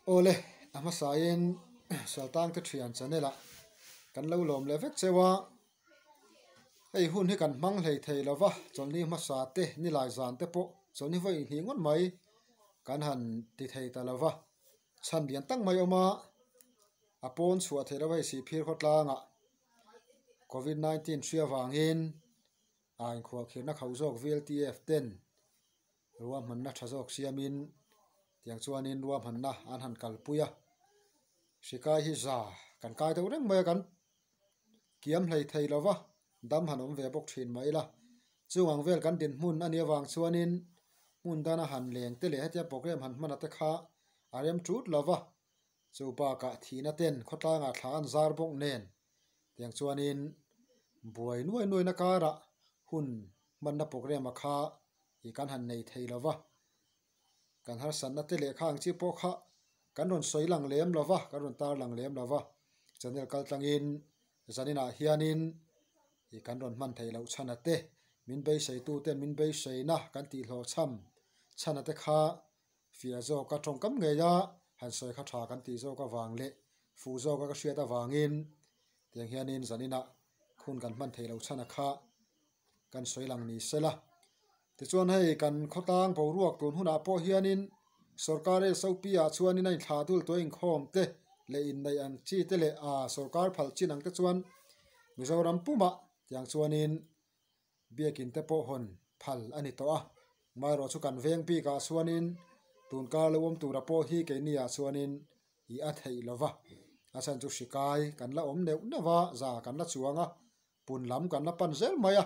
Awle, a hmasain Saltangte thian channel ah kan lo lawm leh vek cheu a, hei hun hi kan hmang hlei thei lo va, chawlhni hmasa te nilai zan te pawh chawlhni vawi hnih ngawt mai kan han ti thei ta lo va, chhan lian tak mai awm a, a pawn chhuah theih loh hei Sihphir khawtlangah Covid 19 hria vangin a inkhuahkhirhna kho zawk VLTF ten ruahmanna tha zawk siamin tiang chuanin ruahmanna an han kalpui a, hrikai hi za kan kai deuh reng mai a kan kiam hlei thei lo va, dam han awm ve bawk thin mai ila chung ang vel kan dinhmun a nih avang chuanin hmun dana han leng te leh hetia program han hman a te kha a rem tut lo va, chu bakah thihna ten khawtlangah thla an zar bawk nen tiang chuanin buai nuai nuai na karah hun hmanna program a kha ih kan han nei thei lo va, kan harsatna te leh kha ang chi pawh kha kan rawn sawi lang lem lo va, kan rawn tar lang lem lo va, channel kal tlangin zaninah hianin ih kan rawn hman theih loh chhan a te, min beisei tu ten min beiseina kan tih hlawhchham chhan a te kha fiah zawk a tawngkam ngei a han sawi kha tha kan tih zawk avang leh fuh zawk a ka hriat avangin tiang hianin zaninah hun kan hman theih loh chhan a kha kan sawi lang ni sela. Tichuan hei kan khawtlang boruak tun hunah pawh hianin sorkar SOP ah chuanin a inthlah dul tawh inkhawm te leh inneih ang chi te leh aa sorkar phal chin ang te chuan Mizoram pumah tiang chuanin biakin te pawh hawn phal a ni tawh a. Amaherawh chu kan veng bikah chuanin tunkar lo awm tura pawh hi keini ah chuanin ih a theih lova a chhan chu hrikai kan la awm neuh neuh a za kan la chuang a. Pun lam kan la pan zel mai a,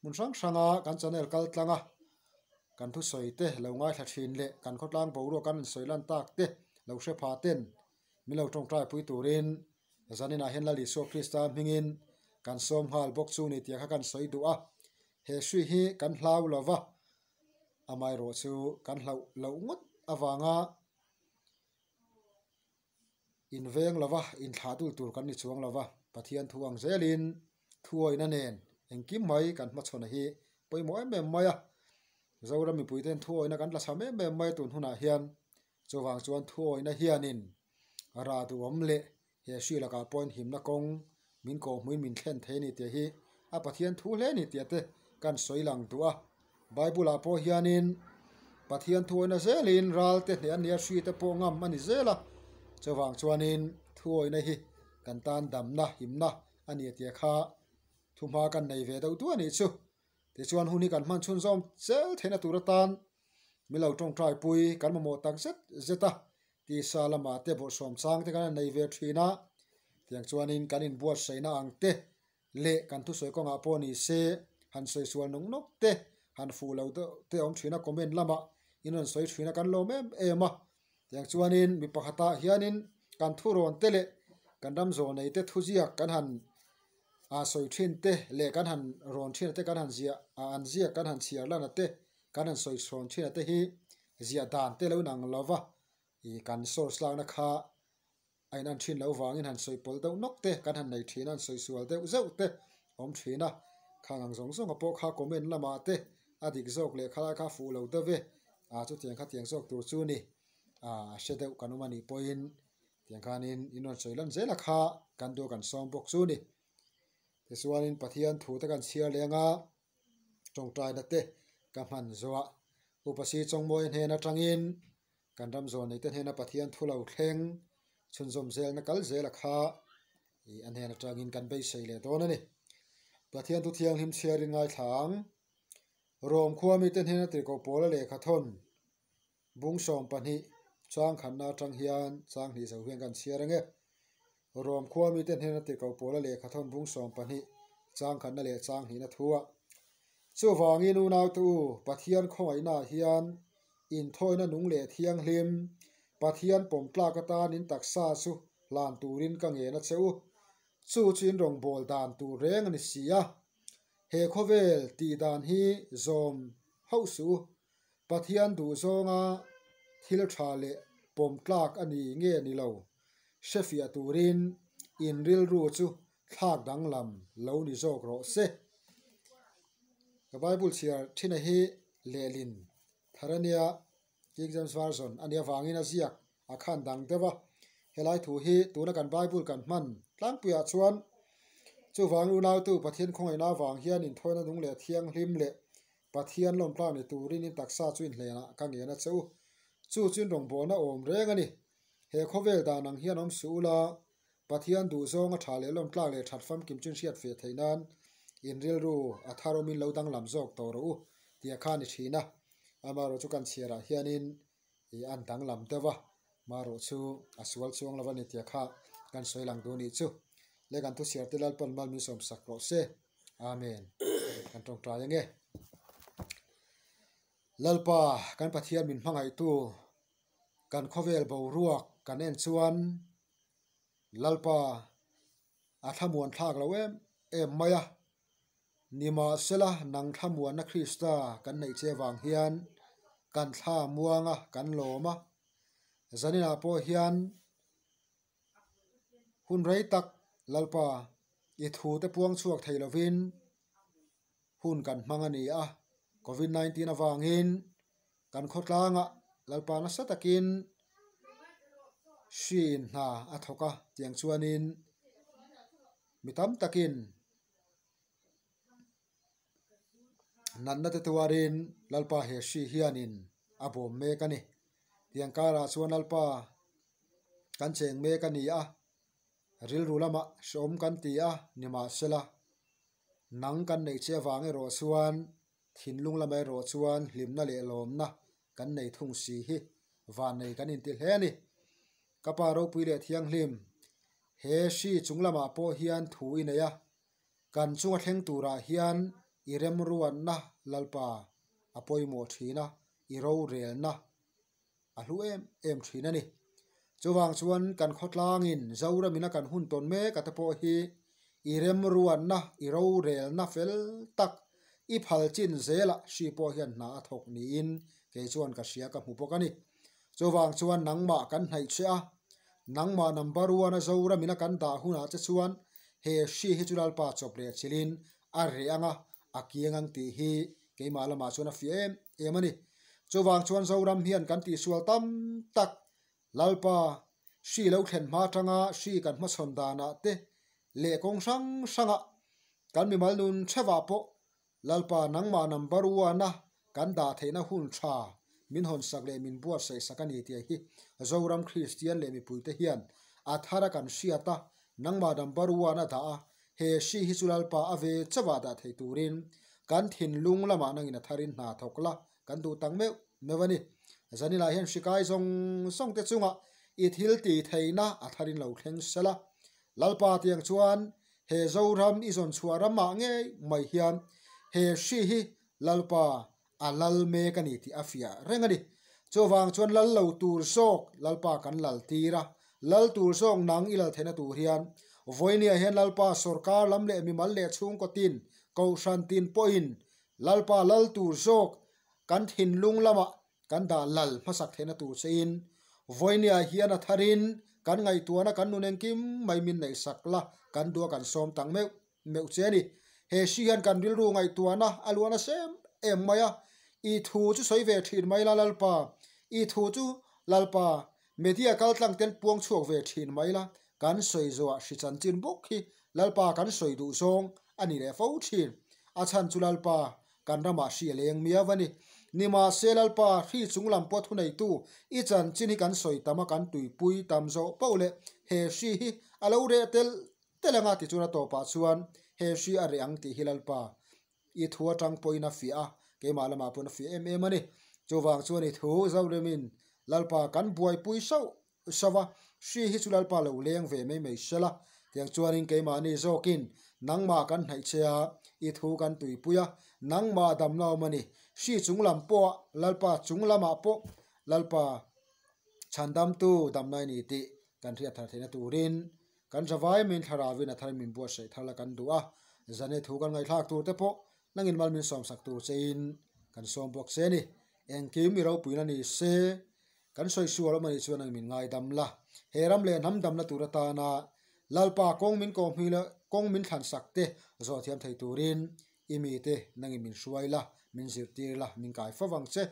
hmun hrang hranga kan channel kal tlang a, kan thusawi te lo ngaithla thin leh kan khawtlang boruak kan insawi lan tak te lo hre pha ten min lo tawngtai pui turin zaninah hian Lal Isua Krista hmingin kan sawm nghal bawk chu ni tih kha kan sawi duh a, he hri hi kan hlau lo va, amaherawh chu kan hlauh loh ngawt avanga Inveng lova inthlah dul tur kan ni chuang lova, Pathian thu ang zelin thuawina nen engkim mai kan hmachhawn hi pawimawh em em mai a. Zoram mipuite'n thuawina kan la cham em em mai tun hunah hian chuvang chuan thuawina hianin rah duhawm leh he hri lakah pawhin himna kawng min kawhhmuin min thlen thei a ni tih hi a Pathian thu hle a ni tih te kan sawi lang duh a. Bible ah pawh hianin Pathian thuawina zelin ral te hneh an nia hri te pawh ngam a ni zel a, chuvang chuanin thuawina hi kan tan damna himna a ni tih kha thuhma kan nei ve deuh duah a nih chu. Tichuan hun hi kan hman chhunzawm zel theihna tur atan min lo tawngtai pui kan mamawh tak zet zet a, tisa lamah te bawrhsawm chang te kan han nei ve thin a, tiang chuanin kan inbuatsaihna ang te leh kan thusawi kawngah pawh ni se han sawi sual nawk nawk te han fuh lo deuh te awm thin a comment lamah in rawn sawi thin a kan lawm em em a tiang chuanin mi pakhatah hianin kan thurawn te leh kan ram zawh nei te thuziak kan han ah sawi thin te leh kan han rawn thin te kan han ziah ah an ziak kan han chhiar lan a te kan han sawi chhawn thin a te hi ziah dan te lo inang lo va ih kan source lakna kha A in an thin loh vangin han sawi pawlh deuh nawk te kan han nei thin a, an sawi sual deuh zeuh te awm thin a, khang ang zawng zawng a pawh kha comment lamah te a dik zawk leh khalai kha fuh lo deuh e, ah chutiang kha tiang zawk tur chu ni, ah a hre deuh kan awm a nih pawhin tiang khanin in rawn sawi lan zel a kha kan duh kan sawm bawk chu ni. Tichuanin Pathian thu te kan chhiar leng a, tawngtaina te ka hman zawh a, Upa Si Chawngmawia hnen atangin Kan ram zawn neite hnena Pathian thu lo thleng chhunzawm zelna kal zela kha ih a hnen atangin kan beisei leh dawn a ni. Pathian thu thianghlim chhiarin ngaithla ang. Rom khua mite hnena tirhkoh pawla lehkha thawn bung 12 chang khanna atang hian chang hnih zo hian kan chhiar ang e. Rom khua mite hnena tirhkoh pawla lehkha thawn bung 12 chang khanna leh chang hnihna thuah Chuvangin unaute u, Pathian khawngaihnaah hian inthawina nung leh thianghlim, Pathian pawm tlak atan in taksa chu hlan turin ka ngen a che u. Chu chu in rawngbâwl dan tur reng a ni si a. He khawvel tih dan hi zawm hauh suh u. Pathian duhzawnga thil tha leh pawm tlak a ni nge ni lo hrefiah turin in rilru chu thlak danglam lo ni zawk rawh se. Ka Bible chhiar thina hi lehlin thar a nia, King James Version a nih avangin a ziak a khan dang deuh a. Helai thu hi tuna kan Bible kan hman tlangpuiah chuan chuvang unautu Pathian khawngaihna avang hian inthawina nung leh thianghlim leh Pathian lawmtlak ni turin in taksa chu inhlenah ka ngen a che u. Chu chu in rawngbawlna awm reng a ni. He khawvel dan ang hian awm suh ula, Pathian duhzawng a tha leh lawmtlak leh that famkim chu in hriat fe theih nan in rilru a thar awmin lo danglam zawk tawh rawh u tih a kha a ni thin a. Amaherawhchu kan chhiarah hianin ih an danglam deuh a, marawh chu a sual chuang lo a ni tih kha kan sawi lang duh nih chu. Le kan thuchhiar te Lalpan mal min sawm sak rawh se. Amen. Kan tawngtai ange. Lalpa kan Pathian min hmangaihtu kan khawvel boruak kan en chuan Lalpa a thlamuan thlak lo em em mai a. Nimahsela nang thlamuanna Krista kan neih che vang hian kan thla muang a, kan lawm a. Zaninah pawh hian hun rei tak Lalpa i thu te puang chhuak thei lovin hun kan hmang a ni a. Covid 19 avangin kan khawtlangah Lalpa nasa takin hri in hna a thawk a tiang chuanin mi tam takin Natna te tuarin Lalpa he hri hianin a bawm mek a ni. Tiang karah chuan Lalpa kan cheng mek a ni a, rilru lamah hrehawm kan ti a, nimahsela nang kan neih che avang erawh chuan thinlung lamah erawh chuan hlimna leh lawmna kan nei thung si hi vannei kan inti hle a ni. Ka pa ropui leh thianghlim, he hri chung lamah pawh hian thu i nei a, Kan chunga thleng turah hian i remruatna Lalpa a pawimawh thin a, i rorelna a hlu em em thin a ni. Chuvang chuan kan khawtlangin Zoramina kan hun tawn mek ate pawh hi i remruatna, i rorelna fel tak, i phal chin zelah hri pawh hian hna a thawk niin kei chuan ka hria ka hmu bawk a ni. Chuvang chuan nangmah kan hnaih che a, nangmah number one a Zoramina kan dah hunah che chuan he hri hi chu Lalpa chawp leh chilhin a reh ang a, a kiang ang tih hi keimah lamah chuan a fiah em em a ni. Chuvang chuan Zoram hian kan tihsual tam tak Lalpa hri lo thlen hma atanga hri kan hmachhawn danah te leh kawng hrang hrangah kan mimal nun theuhah pawh Lalpa nangmah number one a kan dah theihna hun tha min hawn sak leh min buatsaih sak a ni tih hi Zoram Kristian leh mipuite hian a thar a kan hriat a, nangmah number one a dah a, he hri hi chu Lalpa a ve chauh ah dah thei turin kan thinlung lamah nangin a tharin hna thawk la kan duh tak meuh meuh a ni. Zaninah hian hri kai zawng zawng te chungah i thil tih theihna a tharin lo thleng sela. Lalpa tiang chuan he Zoram i zawn chhuah ramah ngei mai hian he hri hi Lalpa a lal mek a ni tih a fiah reng a ni. Chuvang chuan lal lo tur zawk Lalpa kan lal tir a, lal tur zawk nang i lal theihna tur hian vawinia hian Lalpa sawrkar lam leh mimal leh chhungkaw tin, kohhran tin pawhin Lalpa lal tur zawk kan thinlung lamah kan dah lal hmasak theihna tur chein vawinia hian a tharin kan ngaihtuahna kan nun engkim mai min neihsak la kan duh a kan sawm tak meuh meuh che a ni. He hri hian kan rilru ngaihtuahna a luah nasa em em mai a, i thu chu sawi ve thin mai la Lalpa, i thu chu Lalpa media kaltlang ten puang chhuak ve thin mai la, kan sawi zawhah hri chanchin bawk hi Lalpa kan sawi duh zawng a ni leh fo thin. A chhan chu Lalpa kan ramah hri a leng miau a ni. Nimahse Lalpa hri chung lam pawh thuneitu i chanchin hi kan sawi tam a kan tuipui tam zawh poh leh he hri hi a lo reh tel tel anga tichuan a tawpah chuan he hri a reh ang tih hi Lalpa i thu atang pawhin a fiah a, keimah lamah pawhin a fiah em em a ni. Chuvang chuan i thu Zoremin Lalpa kan buaipui sauh sauh a, hri hi chu Lalpa lo leng ve mai mai sela, tiang chuanin keimahni zawkin nangmah kan hnaih che a, i thu kan tuipui a, nangmah damna awm a ni. Hri chung lam pawh Lalpa chung lamah pawh Lalpa chhandamtu damna i ni tih kan hriat thar theihna turin Kan zavai min thlarauin a thar min buatsaih thar la kan duh a, zane thu kan ngaihthlak tur te pawh nangin mal min sawmsak tur chein kan sawm bawk che a ni. Engkim i ropuina ni se, kan sawi sual awm a nih chuan nang min ngaidam la. He ram leh hnam damna tur atana Lalpa kawng min kawhhmui leh kawng min thlansak te zawh thiam thei turin i mite nangin min hruai la, min zirtir la, min kai fo vang che.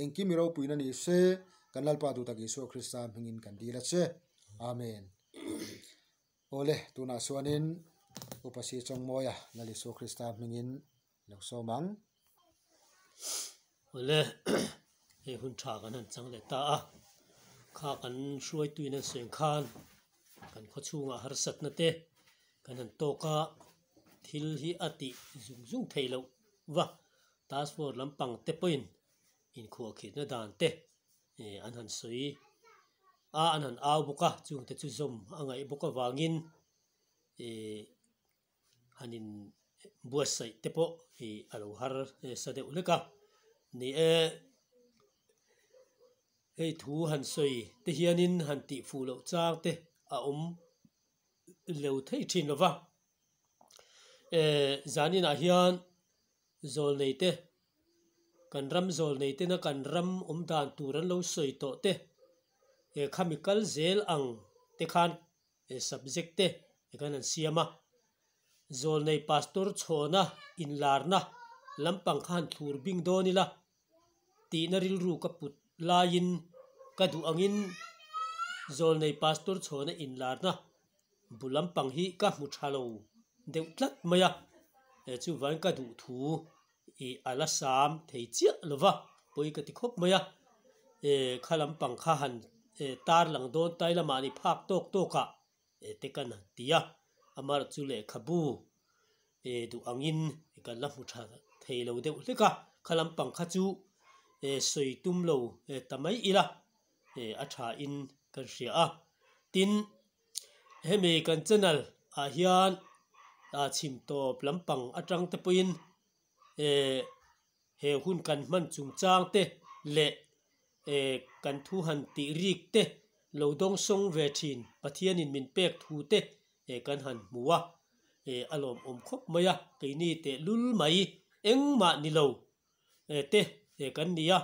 Engkim i ropuina ni se, Kan Lalpa duhtak Isua Krista hmingin kan dil a che. Amen. Awle, tunah chuanin Upa Si Chawngmawia Lal Isua Krista hmingin lo sawm ang. Awle, hei hun tha kan han chang leh ta a, kha kan hruaituin an sawi khan kan khawchhungah harsatna te kan han tawk a, thil hi a tih zung zung theih loh va, task force lampang te pawhin inkhuahkhirhna dan te an han sawi a, an han au bawk a, chungte chu zawm a ngaih bawk avangin ih han in buatsaih te pawh ih a lo har sa deuh hlek a, ni e hei thu han sawi te hianin han tih fuh loh chang te a awm lo thei thin lo va, eh zaninah hian zawlnei te kan ram zawlnei tena kan ram awm dan tur an lo sawi tawh te eh khami kal zel ang te khan subject te kan han siam a, zawlnei pastor chhawna inlarna lampang kha han thlur bing dawn ila tihna rilru ka put laiin ka duh angin zawlnei pastor chhawna inlarna bu lampang hi ka hmu tha lo deuh tlat mai a, chuvangin ka duh thu ih a la sam thei chiah lova pawi ka ti khawp mai a, kha lampang kha han tar lang dawn tai lamah ni phak tawk tawk ah te kan han ti a, amaherawhchu chu lehkhabu duh angin kan la hmu tha thei lo deuh hlek a, kha lampang kha chu sawi tum lo ta mai ila a tha in kan hria a, tin hemi kan channel ah hian chhim tawp lampang atang te pawhin He hun kan hman chungchang te leh kan thu han tih rik te lo dawng sawng ve thin Pathianin min pek thu te kan han hmu a, a lawmawm khawp mai a, keini teh lul mai engmah ni lo te kan ni a,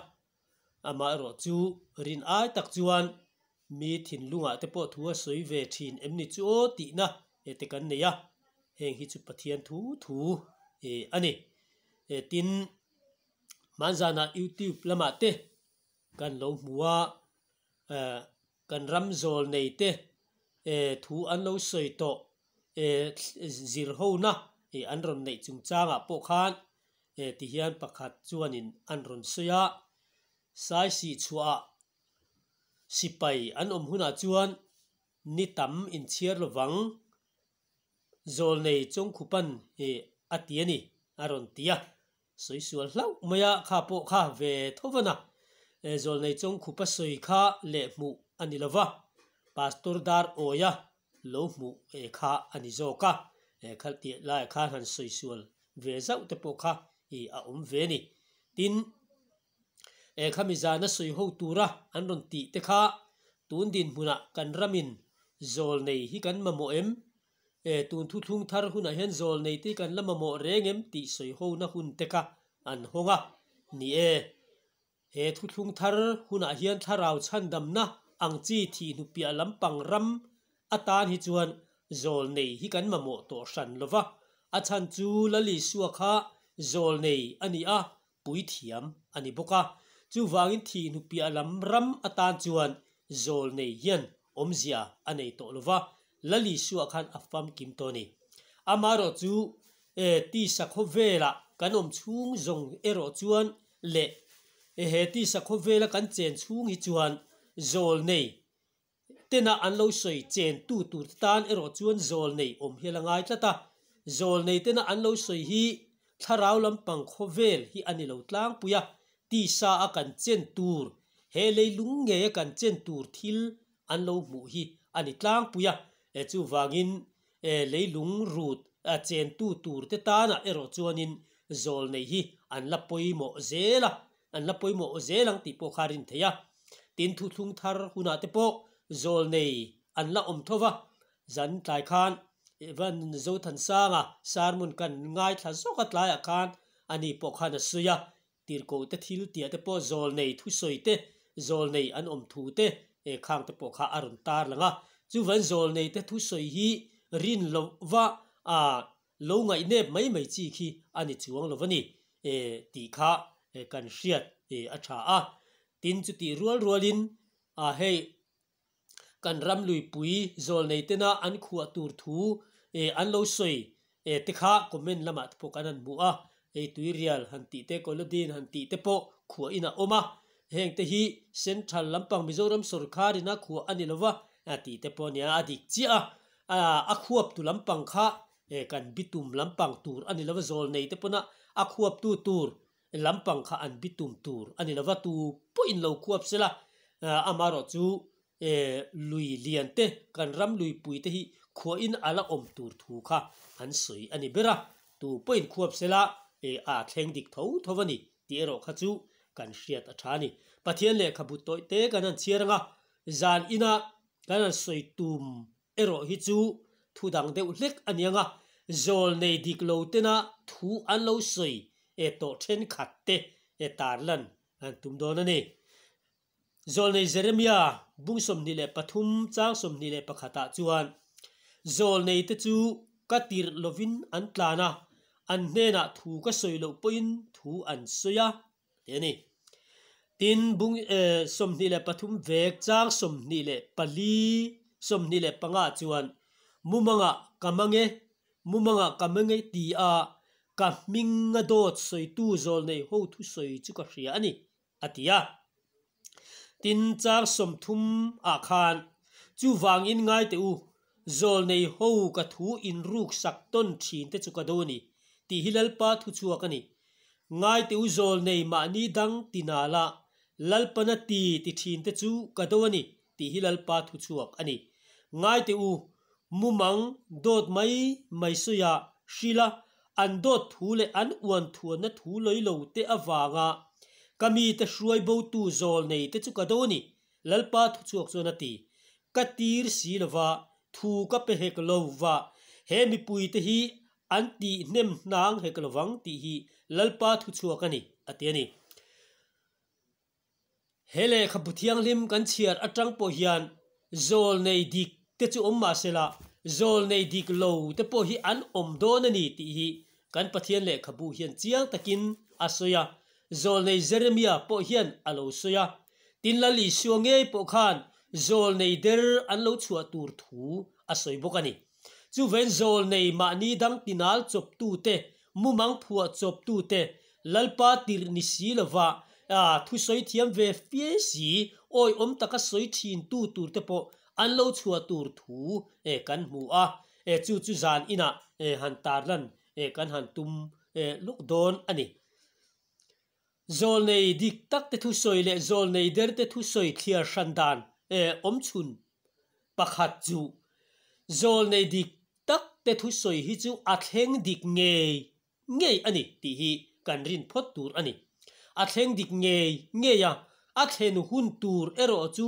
amaherawh chu rin ai tak chuan mi thinlungah te pawh thu a sawi ve thin em ni chu aw tihna te kan nei a, heng hi chu Pathian thu thu a ni. Tin, hmanzanah YouTube lamah te kan lo hmu a, kan ram zawl nei te thu an lo sawi tawh zir hona an rawn neih chungchangah pawh khan tihian pakhat chuanin an rawn sawi a, Saisih chhuahah sipai an awm hunah chuan ni tam inchhiar lovang. Zawlnei Chawngkhupan hi a ti a ni, a rawn ti a. Sawi sual hlauh mai a, kha pawh kha ve tho van a. Zawlnei Chawngkhupa sawi kha leh hmuh a ni lo va, Pastor Dar Awia lo hmuh kha a ni zawk a. Khalh tih laiah khan han sawi sual ve zauh te pawh kha a awm ve a ni. Tin, Khami zana sawi ho tura an rawn tih te kha tun dinhmunah kan ramin zawl nei hi kan mamawh em? Tun thuthlung thar hunah hian zawl nei te hi kan la mamawh reng em tih sawi hona hun te kha an hawng a. Ni e, he thuthlung thar hunah hian thlarau chhandamna ang chi thih hnupiah lampang ram atan hi chuan zawl nei hi kan mamawh tawh hran lova, a chhan chu Lal Isua kha zawl nei a ni a, puithiam a ni bawk a, chuvangin thih hnupiah lam ram atan chuan zawl nei hian awmzia a nei tawh lo va, Lal Isua khan a famkim tawh a ni. Amaherawh chu e tisa khawvelah kan awm chhung zawng erawh chuan leh he tisa khawvela kan chen chhung hi chuan zawl nei Tena an lo sawi chen tu tur te tan erawh chuan zawl nei awm hi a la ngai tlat a, zawl nei tena an lo sawi hi thlarau lampang khawvel hi a ni lo tlangpui a, tisa a kan chen tur, he leilung ngei a kan chen tur thil an lo hmuh hi a ni tlangpui a, chuvangin leilung rut chen tu tur te tanah erawh chuanin zawl nei hi an la pawimawh zel a, an la pawimawh zel ang tih pawh kha a rin theih a. Tin, thuthlung thar hunah te pawh zawl nei an la awm tho va, zan tlai khan Evan Zothansanga sermon kan ngaithla zawk a tlaiah khan ani pawh khan a sawi a, tirhkoh te thil tiah te pawh zawl nei thusawi te, zawl nei an awm thu te khang te pawh kha a rawn tar lang a. Chuvan zawl nei te thusawi hi rin lohva Lo ngaihnep mai mai chi khi a ni chuang lo va ni tih kha kan hriat a tha a. Tin, chutih rual rualin A hei kan ram luipui zawl nei tena an khuah tur thu an lo sawi te kha comment lamah te pawh kan han hmu a, hei tuirial han tih te, Kolodin han tih te pawh khuahin a awm a, heng te hi Central lampang Mizoram sawrkharin a khuah a ni lova tih te pawh a nia, a dik chiah a, a khuaptu lampang kha kan bitum lampang tur a ni lova, zawl nei te pawna a khuaptu tur lampang kha an bitum tur a ni lova, tu pawhin lo khuap sela, amaherawh chu lui lian te, kan ram luipui te hi khuahin a la awm tur thu kha an sawi a ni ber a, tu pawhin khuap sela a thleng dik tho tho a ni tih erawh kha chu kan hriat a tha a ni. Pathian lehkhabu tawih te kan han chhiar ang a, zan ina kan han sawi tum erawh hi chu thu dang deuh hlek a ni ang a, zawl nei dik lo tena thu an lo sawi tawh thenkhat te tarlan an tum dawn a ni. Zawlnei Jeremia bung 23 chang 21 ah chuan, Zawlneite chu ka tirh lovin an tlan a, an hnenah thu ka sawi loh pawhin thu an sawi a, ti a ni. Tin, bung 23 vek chang 24, 25 chuan, Mumangah ka mang e, mumangah ka mang e ti a, ka hminga dawt sawitu zawlnei ho thusawi chu ka hria a ni, a ti a. Tin, chang 30 ah khan, Chuvangin ngai teh u, zawlnei ho ka thu inruk sak tawn thin te chu ka do a ni, tih hi Lalpa thu chhuak a ni. Ngai teh u zawlnei mahni dang ti nala, Lalpana ti ti thin te chu ka do a ni, tih hi Lalpa thu chhuak a ni. Ngai teh u, mumang dawt mai mai sawiah hrila an dawt thu leh an uan thuanna thu lawi lo te avanga ka mite hruai botu zawl nei te chu ka do a ni, Lalpa thu chhuak chuan a ti. Ka tir si lova, thu ka pe hek lo va, he mipui te hi an tih hnem hnang hek lovang tih hi Lalpa thu chhuak a ni, a ti a ni. He lehkhabu thianghlim kan chhiar atang pawh hian zawl nei dik te chu awm mah sela, zawl nei dik lo te pawh hi an awm dawn a ni tih hi kan Pathian lehkhabu hian chiang takin a sawi a. Zawl nei Jeremia pawh hian a lo sawi a. Tin Lal Isua ngei pawh khan zawl nei der an lo chhuah tur thu a sawi bawk a ni. Chuvein zawlnei mahni dang tinal chawptute, mumang phuah chawptute, Lalpa tirh ni si lova thusawi thiam ve fie si, awihawm taka sawi thintu turte pawh an lo chhuah tur thu kan hmu a. Chu chu zan inah han tarlan kan han tum lawk dawn a ni. Zawlnei dik takte thusawi leh zawlnei derte thusawi thliar hran dan awmchhun pakhat chu zawlnei dik takte thusawi hi chu a thleng dik ngei ngei a ni tih hi kan rin phawt tur a ni. A thleng dik ngei ngei a, a thlen hun tur erawh chu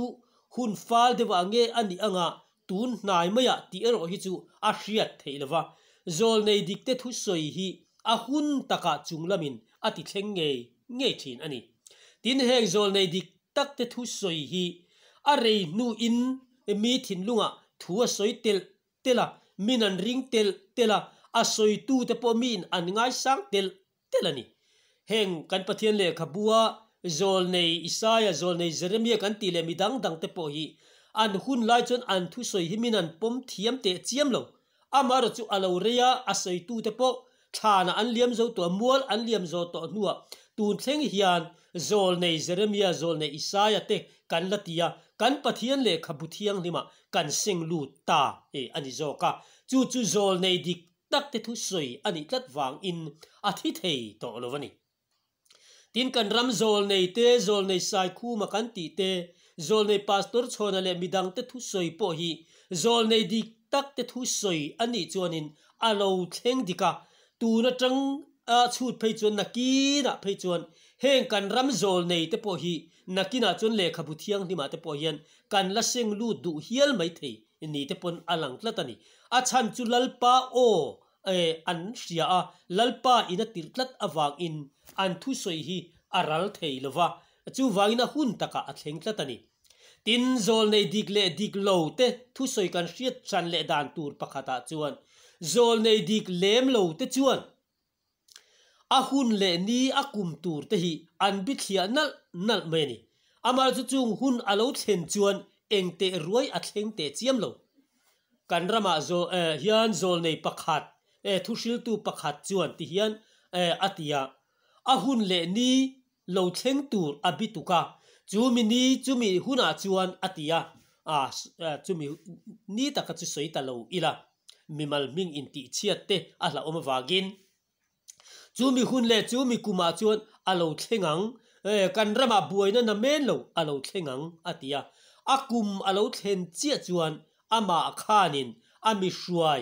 hun fal deuhah nge a nih anga tun hnai maiah tih erawh hi chu a hriat theih lova, zawlnei dikte thusawi hi a hun takah chung lamin a ti thleng ngei ngei thin a ni. Tin, heng zawlnei dik takte thusawi hi a rei hnuin mi thinlungah thu a sawi telh telh a, min an ring telh telh a, a sawitute pawh miin an ngaisang telh telh a ni. Heng kan Pathian lehkhabua zawlnei Isaia, zawlnei Jeremia kan tih leh mi dang dangte pawh hi an hun lai chuan an thusawi hi min an pawm thiam teh chiam lo. Amaherawhchu a lo rei a, a sawitute pawh thlanah an liam zo tawh a, mual an liam zo tawh hnuah tun thleng hian zawlnei Jeremia, zawlnei Isaia te kan la ti a, kan Pathian lehkhabu thianghlimah kan seng lut ta a ni zawk a. Chu chu zawlnei dik tak te thusawi a nih tlat vangin a thi thei tawh lo a ni. Tin, kan ram zawlnei te, zawlnei Saikhuma kan tih te, zawlnei Pastor Chhawna leh midang te thusawi pawh hi zawlnei dik tak te thusawi a nih chuanin a lo thleng dik a, tun atang chhut phei chuan nakinah phei chuan heng kan ram zawlnei te pawh hi nakinah chuan lehkhabu thianghlimah te pawh hian kan la seng lut duh hial maithei ni te pawn a lang tlat a ni. A chhan chu Lalpa aw an hria a, Lalpa in a tirh tlat avangin an thusawi hi a ral thei lo va, chuvangin a hun takah a thleng tlat a ni. Tin, zawlnei dik leh dik lo te thusawi kan hriat hran leh dan tur pakhatah chuan zawlnei dik lem lo te chuan A hun leh ni a kum tur te hi an bithliah nalh nalh mai a ni. Amaherawhchu chung hun a lo thlen chuan eng teh ruai a thleng teh chiam lo. Kan ramah zaw hian zawlnei pakhat thuhriltu pakhat chuan ti hian a ti a, a hun leh ni lo thleng tur a bi tuk a, chumi ni chumi hunah chuan a ti a, chumi ni taka chu sawi ta lo ila, mimal hming intihchhiat te a hlauhawm avangin. Chumi hun leh chumi kumah chuan a lo thleng ang, kan ramah buaina na men lo a lo thleng ang, a ti a. A kum a lo thlen chiah chuan amah khanin a mi hruai,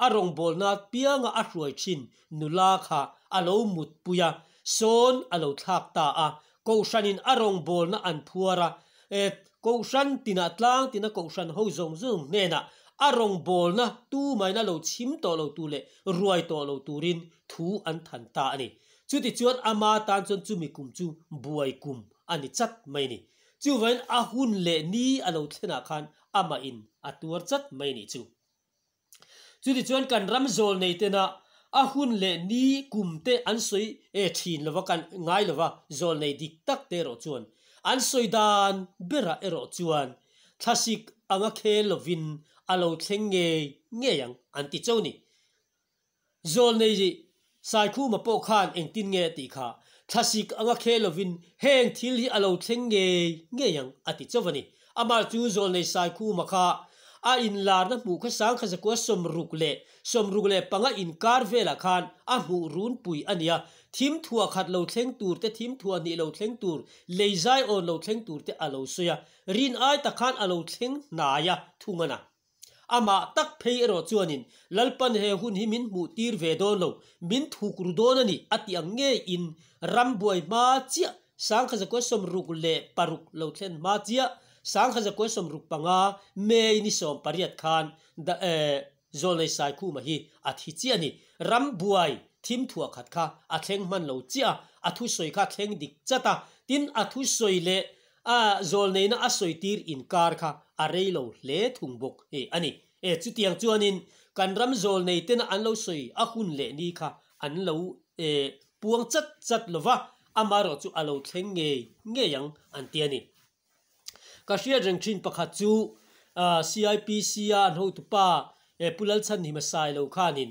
a rawngbawlna pianga a hruai thin nula kha a lo mutpui a, sawn a lo thlak ta a. Kohhranin a rawngbawlna an phuar a, Kohhran tinah tlang tina Kohhran ho zawng zawng hnenah a rawngbawlna tumain a lo chhim tawh lo tur leh ruai tawh lo turin thu an than ta a ni. Chutichuan ama tan chuan chumi kum chu buai kum a ni chat mai a ni. Chuvain a hun leh ni a lo thlenah khan amahin a tuar chat mai a nih chu. Chutichuan kan ram zawl nei tena a hun leh ni kum te an sawi e thin lova kan ngai lova zawl nei dik tak te erawh chuan an sawi dan berah erawh chuan thlasik anga khel lovin a lo thleng ngei ngei ang an ti cho ni. Zawl nei Saikhuma pawh khan engtin nge a tih kha thlasik anga khel lovin heng thil hi a lo thleng ngei ngei ang a ti chauh a ni. Amah chu Zawlnei Saikhuma kha a inlarna hmuh kha sangkhazakua 65 inkar velah khan a hmuh runpui a nia. Thim thuah khat lo thleng tur te, thim thuah hnih lo thleng tur, lei zai awn lo thleng tur te a lo sawi a. Rin ai tak khan a lo thleng hnai a thung a na. Amah tak phei erawh chuanin, Lalpan he hun hi min hmuh tir ve dawn lo, min thuk ru dawn a ni, a ti ang ngeiin ram buai hma chiah 1966 lo thlen hma chiah 1965 May ni 18 khan Zawlnei Saikhuma hi a thi chiah a ni. Ram buai thim thuah khat kha a thleng hman lo chiah a, a thusawi kha a thleng dik chat a, tin a thusawi leh A zawlneihna a sawitir inkar kha a rei lo hle thung bawk e a ni. E chutiang chuanin kan ram zawlnei tena an lo sawi a hun leh ni kha an lo e puang chat chat lo va, amaherawh chu a lo thleng ngei ngei ang an ti a ni. Ka hriat reng thin pakhat chu CIPC a an hotupa e Pu Lalchhanhima Sailo khanin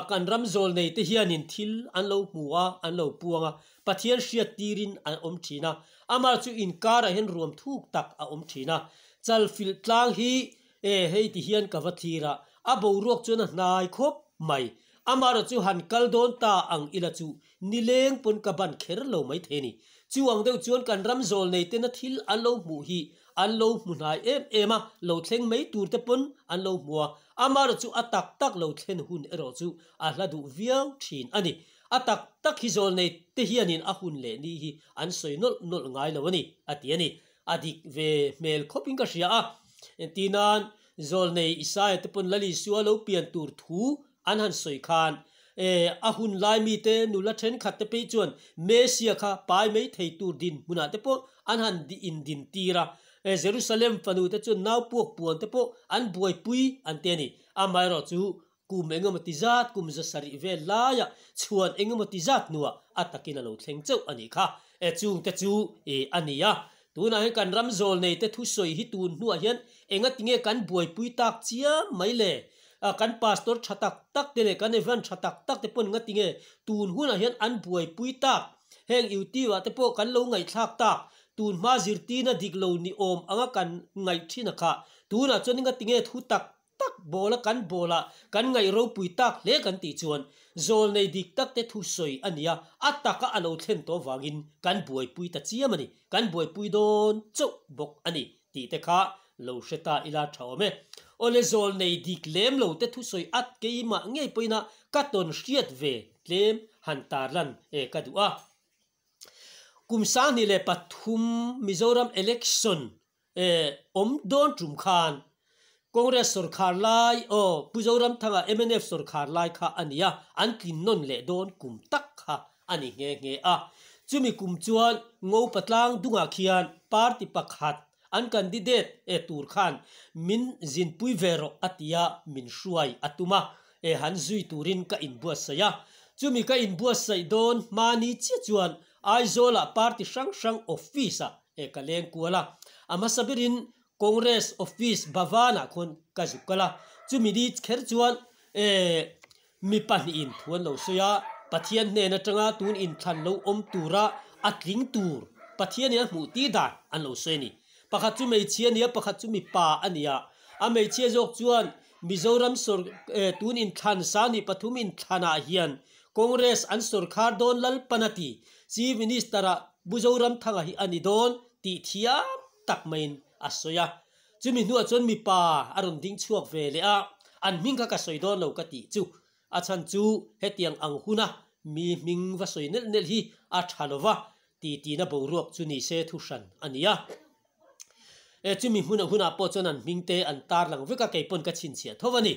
kan ram zawlnei te hianin thil an lo hmu a, an lo puang a, Pathian hriat tirin an awm thin a, amah chu inkarah hian ruam thuk tak a awm thin a. Chalfilh tlang hi e hei ti hian ka va thlir a, a boruak chuan a hnai khawp mai. Amaherawh chu han kal dawn ta ang ila chu nileng pawn ka ban kher lo mai thei a ni. Chu ang deuh chuan kan ram zawlnei tena thil an lo hmuh hi an lo hmu hnai em em a, lo thleng mai tur te pawn an lo hmu a, amaherawh chu a tak tak lo thlen hun erawh chu a hla duh viau thin a ni. A tak tak hi zawlnei te hianin a hun leh ni hi an sawi nawlh nawlh ngai lo a ni, a ti a ni. A dik ve hmel khawpin ka hria a. Engtinan zawlnei Isaia te pawn Lal Isua lo pian tur thu an han sawi khan, e, a hun lai mite nula thenkhat te phei chuan Mesia kha pai mai thei tur dinhmunah te pawh an han indin tir a. E, Jerusalem fanu te chuan nau puak puan te pawh an buaipui an ti a ni. Amaherawhchu Kum engemaw ti zat, kum zasarih vel laiah chhuan engemaw ti zat hnuah a takin a lo thleng chauh a nih kha. E chungte chu e a ni a. Tunah hian kan ram zawl neite thusawi hi tun hnuah hian engatinge kan buaipui tak chiam mai le? A kan pastor tha tak tak te leh kan evan tha tak tak te pawn engatinge tun hunah hian an buaipui tak? Heng YouTube ah te pawh kan lo ngaihthlak tak, tun hma zirtirna dik lo ni awm anga kan ngaih thin a kha. Tunah chuan engatinge thu tak tak bawla kan bawlah kan ngaih ropui tak hle kan tih chuan zawlnei dik tak te thu sawi a nia, a taka a lo thlen tawh vangin kan buaipui ta chiam a ni, kan buaipui dawn chauh bawk a ni tih te kha lo hre ta ila tha awm e. Awle zawlnei dik lem lo te thu sawi at keimah ngei pawhin a ka tawn hriat ve tlem han tarlan e ka duh a. Kum 2003 Mizoram election awm dawn tum khan Congress sawrkhar lai aw Pu Zoramthanga mnf sawrkhar lai kha a ni a, an tlin nawn leh dawn kum tak kha a ni nghe nghe a. Chumi kum chuan Ngopa tlang dungah khian party pakhat an candidate e tur khan min zinpui ve rawh a tia min hruai a tum a, e han zui turin ka inbuatsaih a. Chumi ka inbuatsaih dawn hmani chiah chuan Aizawlah party hrang hrang office-ah ka leng kual a. A hmasa berin Congress office Bhavan-ah khuan ka zuk kal a. Chumi ni kher chuan mi pahnihin thu an lo sawi a, Pathian hnen atanga tun inthlan lo awm tura a tling tur Pathianin a hmuh tir dan an lo sawi a ni. Pakhat chu hmeichhia a ni a, pakhat chu mipa a ni a. A hmeichhia zawk chuan Mizoram sawr tun inthlan sangni pathum inthlanah hian Congress an sawrkhar dawn Lalpan a ti. Chief Minister-ah Pu Zoramthanga hi a ni dawn tih thiam tak maiin a sawi a. Chumi hnuah chuan mipa a rawn ding chhuak ve leh a, an hming kha ka sawi dawn lo ka tih chu. A chhan chu hetiang ang huna mi hming va sawi nelh nelh hi a tha lo va, titina boruak chu ni se thu hran a ni a. E chumi hmun hunah pawh chuan an hming te an tar lang vek a, kei pawn ka chhinchhiah tho a ni.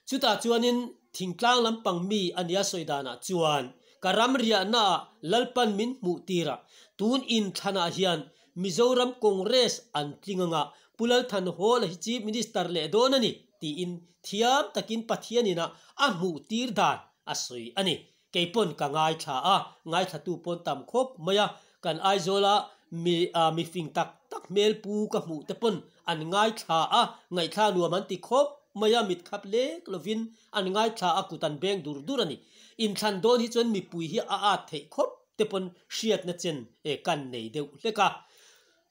Chutah chuanin thingtlang lampang mi a nia sawi danah chuan ka ram riahnaah Lalpan min hmuh tirah tun inthlanah hian Mizoram Congress an tling anga Pu Lalthanhawla hi Chief Minister leh dawn a ni tiin thiam takin Pathian inah a hmuh tir dan a sawi a ni. Kei pawn ka ngaithla a, ngaithlatu pawn tam khawp mai a, kan Aizawla mi mifing tak tak hmel pu ka hmuh te pawn an ngaithla a, ngaihthla nuam an ti khawp mai a, mit khap lek lovin an ngaithla a, kut an beng dur dur a ni. Inthlan dawn hi chuan mipui hi a at theih khawp te pawn hriatna chen kan nei deuh hlek a.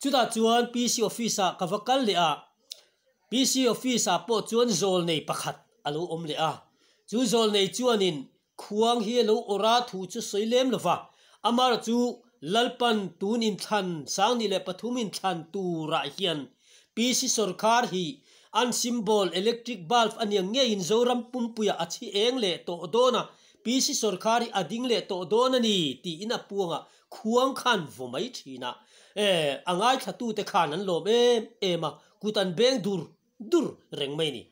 Chutah chuan PC office ah ka va kal leh a, PC office ah pawh chuan zawlnei pakhat a lo awm leh a, chu zawlnei chuanin khuang hi a lo awrh a thu chu sawi lem lo va, amaherawh chu Lalpan tun inthlan 2003 inthlan turah hian PC sawrkar hi an symbol electric bulb a niang ngeiin Zoram pumpuiah a chhi eng leh tawh dawn a, PC sawrkar hi a ding leh tawh dawn a ni tiin a puangah khuang khan vaw mai thin a, a ngaithlatute khan an lawm em em a, kut an beng dur dur reng mai a ni.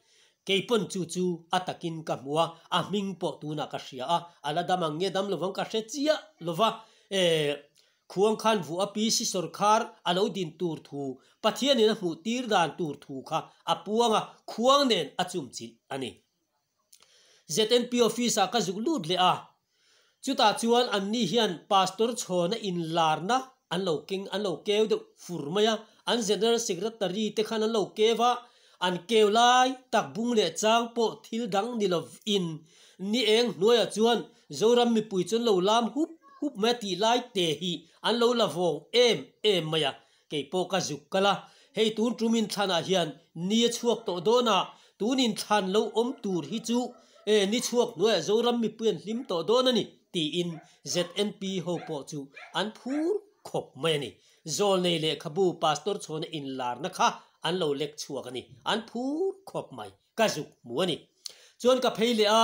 Keipawn chu chu a takin ka hmu a, a hming pawh tunah ka hria a, a la dam ang nge dam lovang ka hre chiah lova, Khuang khan vuah a PC sawrkhar a lo din tur thu Pathianin a hmuh tir dan tur thu kha a puang a, khuang nen a chumchilh a ni. ZNP office ah ka zuk lut leh a, chutah chuan anni hian Pastor chhawna inlarna an lo keng an lo keu deuh fur mai a, an General Secretary te khan an lo keu a, an keu lai tak bung leh chang pawh thil dang ni lovin ni eng hnuaiah chuan Zoram mipui chuan lo lam hup hup mai a tih lai te hi an lo la vawng em em mai a, kei pawh ka zuk kal a, hei tun tum inthlanah hian ni a chhuak tawh dawn a, tun inthlan lo awm tur hi chu e ni chhuak hnuaiah Zoram mipui an hlim tawh dawn a ni tiin ZNP ho pawh chu an phur khawp mai a ni. Zawlnei lehkhabu Pastor chhawna inlarna kha an lo lek chhuak a ni, an phur khawp mai, ka zuk hmu a ni. Chuan ka phei leh a.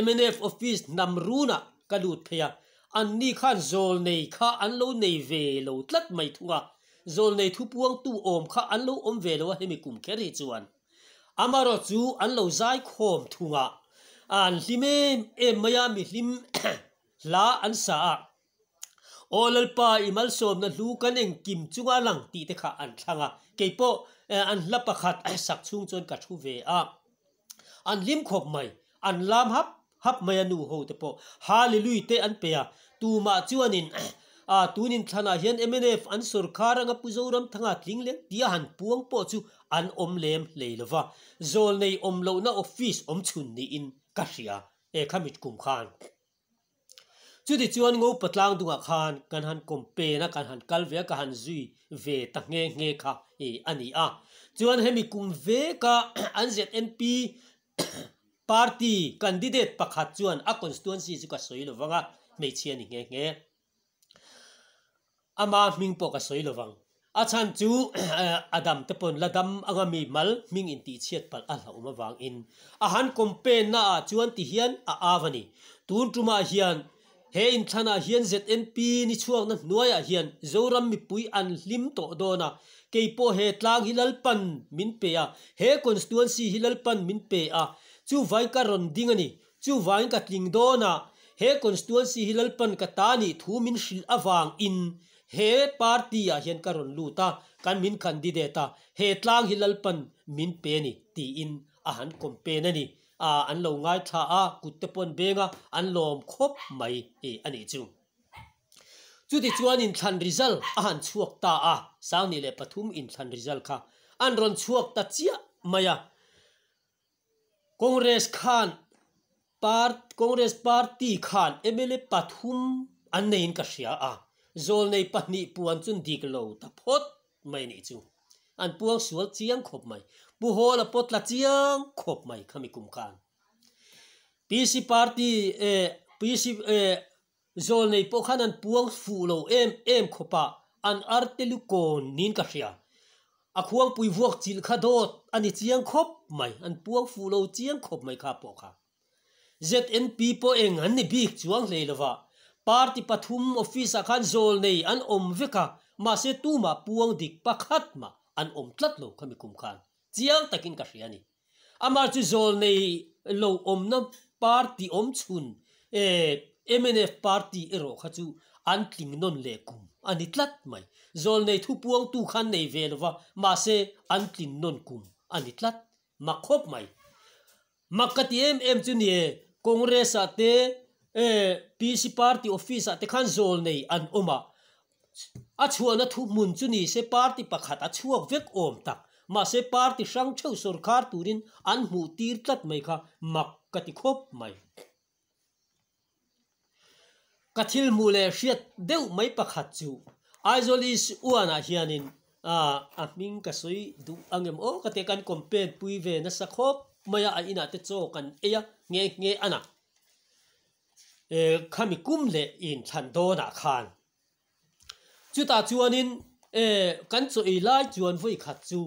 Mnf office hnam runah ka lut phei a, anni khan zawlnei kha an lo nei ve lo tlat mai thung a, zawlnei thupuangtu awm kha an lo awm ve lo a hemi kum kher hi chuan. Amaherawh chu an lo zai khawm thung a, an hlim em em mai a, mihlim hla an sa a, Aw Lalpa i malsawmna hlu kan engkim chunga lang tih te kha an thlang a, keipawh an hla pakhat sak chhung chuan ka thu ve a. An hlim khawp mai, an lam hap hap mai a nu ho te pawh Hallelui te an pe a, tumah chuanin a tunin thlanah hian mnf an sawrkhar anga Pu Zoramthanga tling leng tia han puang pawh chu an awm lem hlei lova, zawlnei awm lohna office awm chhun niin ka hria e kha mit kum khan. Chuti chuan Ngopa tlang dungah khan kan han campaign a, kan han kal ve a, ka han zui ve ta nghe nghe kha a ni a. Chuan hemi kum veka an ZNP party candidate pakhat chuan a constituency chu ka sawi lovang a, hmeichhia ni nghe nghe. Ama hming pawh ka sawi lovang. A chhan chu a dam te pawn la dam anga mi mal hming intihchhiat palh a hlauhawm avangin a han campaign na ah chuan ti hian a av a ni. Tun tumah hian he inthlanah hian ZNP ni chhuakna hnuaiah hian Zoram mipui an hlim tawh dawn a, kei pawh he tlang hi Lalpan min pe a, he constituency hi Lalpan min pe a, chuvangin ka rawn ding a ni. Chuvangin ka tling dawn a, he constituency hi Lalpan ka ta nih thu min hrilh avangin he party ah hian ka rawn lut a, kan min candidate a, he tlang hi Lalpan min pe a ni tiin a han campaign a ni. A an lo ngaithla a, kut te pawh an beng a, an lawm khawp mai a nih chu. Chutichuan inthlan result a han chhuak ta a, 2003 inthlan result kha an rawn chhuak ta chiah mai a. Congress khan Congress party khan mla pathum an neiin ka hria a, zawlnei pahnih puan chun dik lo ta phawt mai nih chu. An puang sual chiang khawp mai. Pu Hawla pawh tla chiang khawp mai khami kum khan. PC party eh PC eh Zawlnei pawh khan an puang fuh lo em em khawp a, an arte lu kawn niin ka hria. A khuangpui vuak chilh kha dawt a ni chiang khawp mai, an puang fuh lo chiang khawp mai kha pawh kha. ZNP pawh eng an ni bik chuang hlei lova, party pathum office ah khan zawlnei an awm vek a, mahse tumah puang dik pakhat mah an awm tlat lo khami kum khan. Chiang takin ka hria a ni. Amah chu zawlnei lo awmna party awm chhun mnf party erawh kha chu an tling nawn leh kum a ni tlat mai. Zawlnei thupuangtu khan nei ve lova mahse an tlin nawn kum a ni tlat mak khawp mai. Mak ka ti em em chu nie Congress ah te PC party office ah te khan zawlnei an awm a, A chhuahna thuhmun chu ni se party pakhat a chhuak vek awm tak. Mahse party hrang theuh sawrkar turin an hmuh tir tlat mai kha mak ka ti khawp mai. Ka thil hmuh leh hriat deuh mai pakhat chu Aizawl East Uanah hianin a hming ka sawi duh angem aw ka tia kan campaign pui ve nasa khawp mai a, a inah te chaw kan ei a nghe nghe a na. Khami kum leh inthlan dawnah khan chutah chuanin kan chaw ei lai chuan vawi khat chu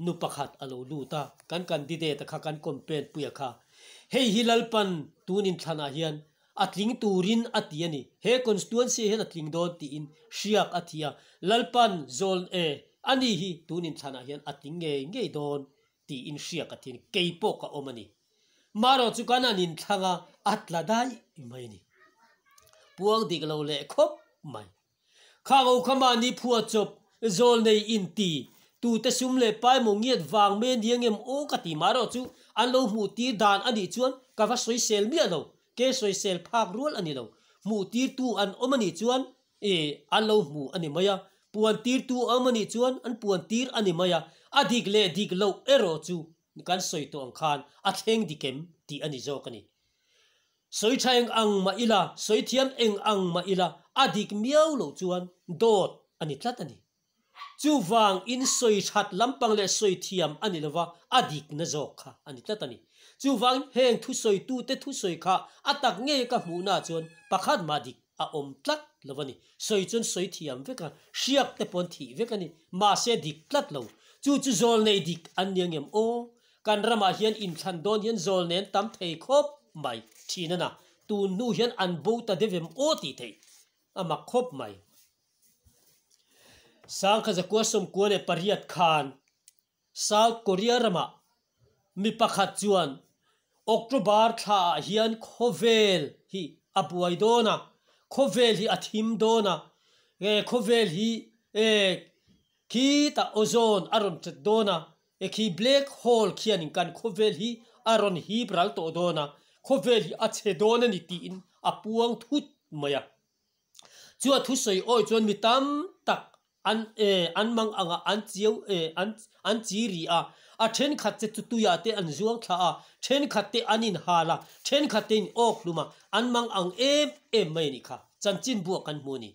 nu pakhat a lo lut a, kan candidate a kha kan campaign pui a kha. Hei hi Lalpan tun inthlanah hian a tling turin a ti a ni, he constituency hian a tling dawn tiin hriak a thi a, Lalpan zawl e ani hi tun inthlanah hian a tling ngei ngei dawn tiin hriak a thi a ni, kei pawh ka awm a ni. Marawh chu kan an inthlang a, a tla daih mai a ni. Puang dik lo leh khawp mai. Khang ho kha mahni phuah chawp zawl nei inti, tute sum leh pai maw ngiat vang mai a ni ang em aw ka ti. Marawh chu an lo hmuh tir dan a nih chuan ka va sawisel miah lo, ke sawisel phak rual a ni lo. Hmuh tirtu an awm a nih chuan e an lo hmu a ni mai a, puan tirtu a awm a nih chuan an puan tir a ni mai a, a dik leh dik loh erawh chu Kan sawi tawh ang khan a thleng dik em tih a ni zawk a ni. Sawi tha eng ang mah ila, sawi thiam eng ang mah ila, a dik miau loh chuan dawt a ni tlat a ni. Chuvang in sawi that lampang leh sawi thiam a ni lova, a dikna zawk kha a ni tlat a ni. Chuvangin heng thusawitute thusawi kha a tak ngei ka hmuhna chuan pakhat mah dik a awm tlat lo a ni. Sawi chuan sawi thiam vek a, hriak te pawh an thih vek a ni. Mahse dik tlat lo. Chu chu zawl nei dik an ni angem aw? Kan ramah hian inthlan dawn hian zawl nen tam thei khawp mai thin a na. Tun hnu hian an bo ta deuh em aw tih theih a mak khawp mai. 1998 khan South Korea ramah mi pakhat chuan October thlaah hian khawvel hi a buai dawn a, khawvel hi a thim dawn a, khawvel hi khitah ozone a rawn tet dawn a, khi black hole khianin kan khawvel hi a rawn hip ral tawh dawn a, khawvel hi a chhe dawn a ni tiin a puang thut mai a. Chu a thusawi awi chuan mi tam tak an e an mang anga an chiau e an an chi ri a, a thenkhat che chu tuiah te an zuang thla a, thenkhat te an inhal a, thenkhat te in awk hlum a, an mang ang em em mai a nih kha, chanchin buah kan hmu a ni.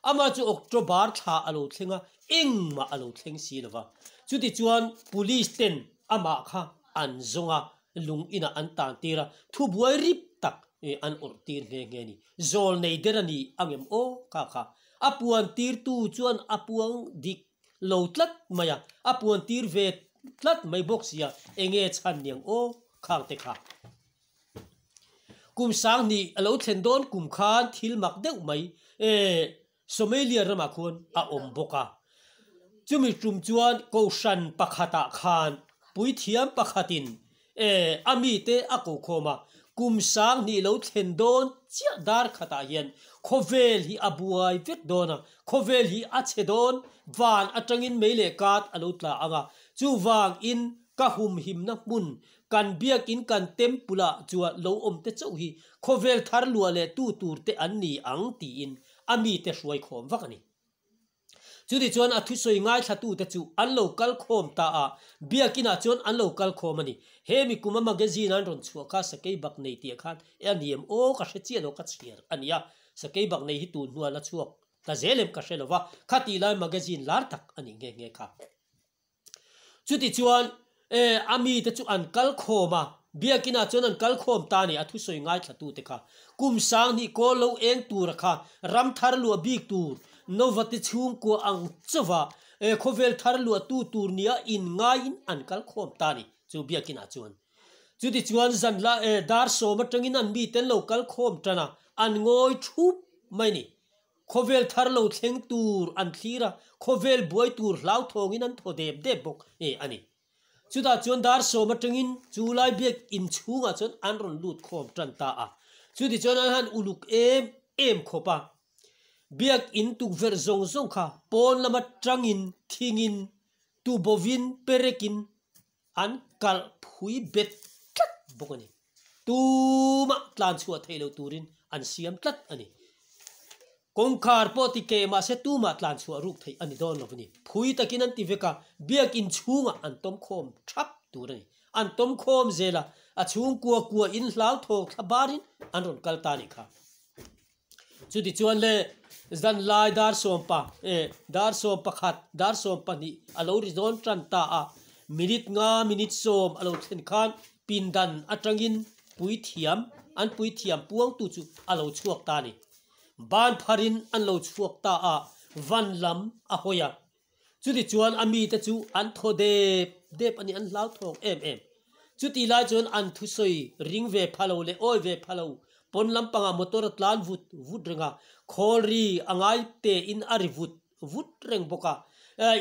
Amah chu October thla a lo thleng a, engmah a lo thleng si lo va. Chutichuan police ten amah kha an zawng a, lung inah an tan tir a, thubuai rip tak an awrh tir nghe nghe a ni. Zawl nei der a ni angem aw kha kha. A puan tirtu chuan a puang dik lo tlat mai a, a puan tir ve tlat mai bawk sia, enge chhan niang aw khang te kha. Kum sanghnih a lo thlen dawn kum khan thil mak deuh mai e Somalia ramah khuan a awm bawk a. Chumi tum chuan Kohhran pakhatah khan puithiam pakhatin e a mite a ko khawm a, kum sanghnih lo thlen dawn chiah dar khatah hian khawvel hi a buai vek dawn a, khawvel hi a chhe dawn, van atangin mei leh kat a lo tla ang a, chuvangin ka humhimna hmun Kan biakin kan temple ah chuan lo awm te chauh hi khawvel thar luah leh tu tur te an ni ang tiin a mite hruai khawm vak a ni. Chutichuan a thusawi ngaithlatute chu an lo kal khawm ta a, biakinah chuan an lo kal khawm a ni. He mi kuma magazine an rawn chhuah kha sakei bak nei tih khan e a ni em aw ka hre chiah lo ka chhiar a nia. Sakei bak nei hi tun hnuah la chhuak ta zel em ka hre lo va, khatih lai magazine lar tak a nih nghe nghe kha. Chutichuan, e, a mite chu an kal khawm a, biakinah chuan an kal khawm ta a ni, a thusawi ngaithlatute kha. Kum sanghnih kawl lo eng tura kha ram thar luah bik tur, Novate chhungkua ang chauva, e, khawvel thar luahtu tur nia inngaiin an kal khawm ta a ni, chu biakinah chuan. Chutichuan zanla, e, dar sawm atangin an mite an lo kal khawm tan a, an ngawi thup mai a ni. Khawvel thar lo thleng tur an thlir a, khawvel buai tur hlauthawngin an thaw dep dep bawk e a ni. Chutah chuan dar sawm atangin chu lai biak in chhungah chuan an rawn lut khawm tan ta a. Chutichuan an han uluk em em khawp a. Biak in tukverh zawng zawng kha pawn lama tangin, thingin, tubovin, perekin an kalh phui bet tlat bawk a ni. Tumah tlan chhuah theih loh turin an siam tlat a ni. Kawngkhar pawh ti keh mahse tumah tlan chhuah ruk theih a ni dawn lo a ni. Phui takin an ti vek a, biakin chhungah an tawm khawm thap tur a ni. An tawm khawm zel a, a chhungkua kua in hlauthawng thla barin an rawn kal ta a nih kha. Chutichuan le zan lai dar sawmpa eh dar sawm pakhat dar sawm pahnih a lo ri zawn tan ta a, minute nga minute sawm a lo thlen khan pindan atangin puithiam an puithiam puangtu chu a lo chhuak ta a ni. Ban pharin an lo chhuak ta a, van lam a hawi a. Chutichuan a mite chu an thaw dep dep a ni, an hlauthawng em em. Chutih lai chuan an thusawi ring ve pha lo leh awi ve pha lo, pawn lampangah motor a tlan vut vut reng a, khawl ri a ngai tein a ri vut vut reng bawk a,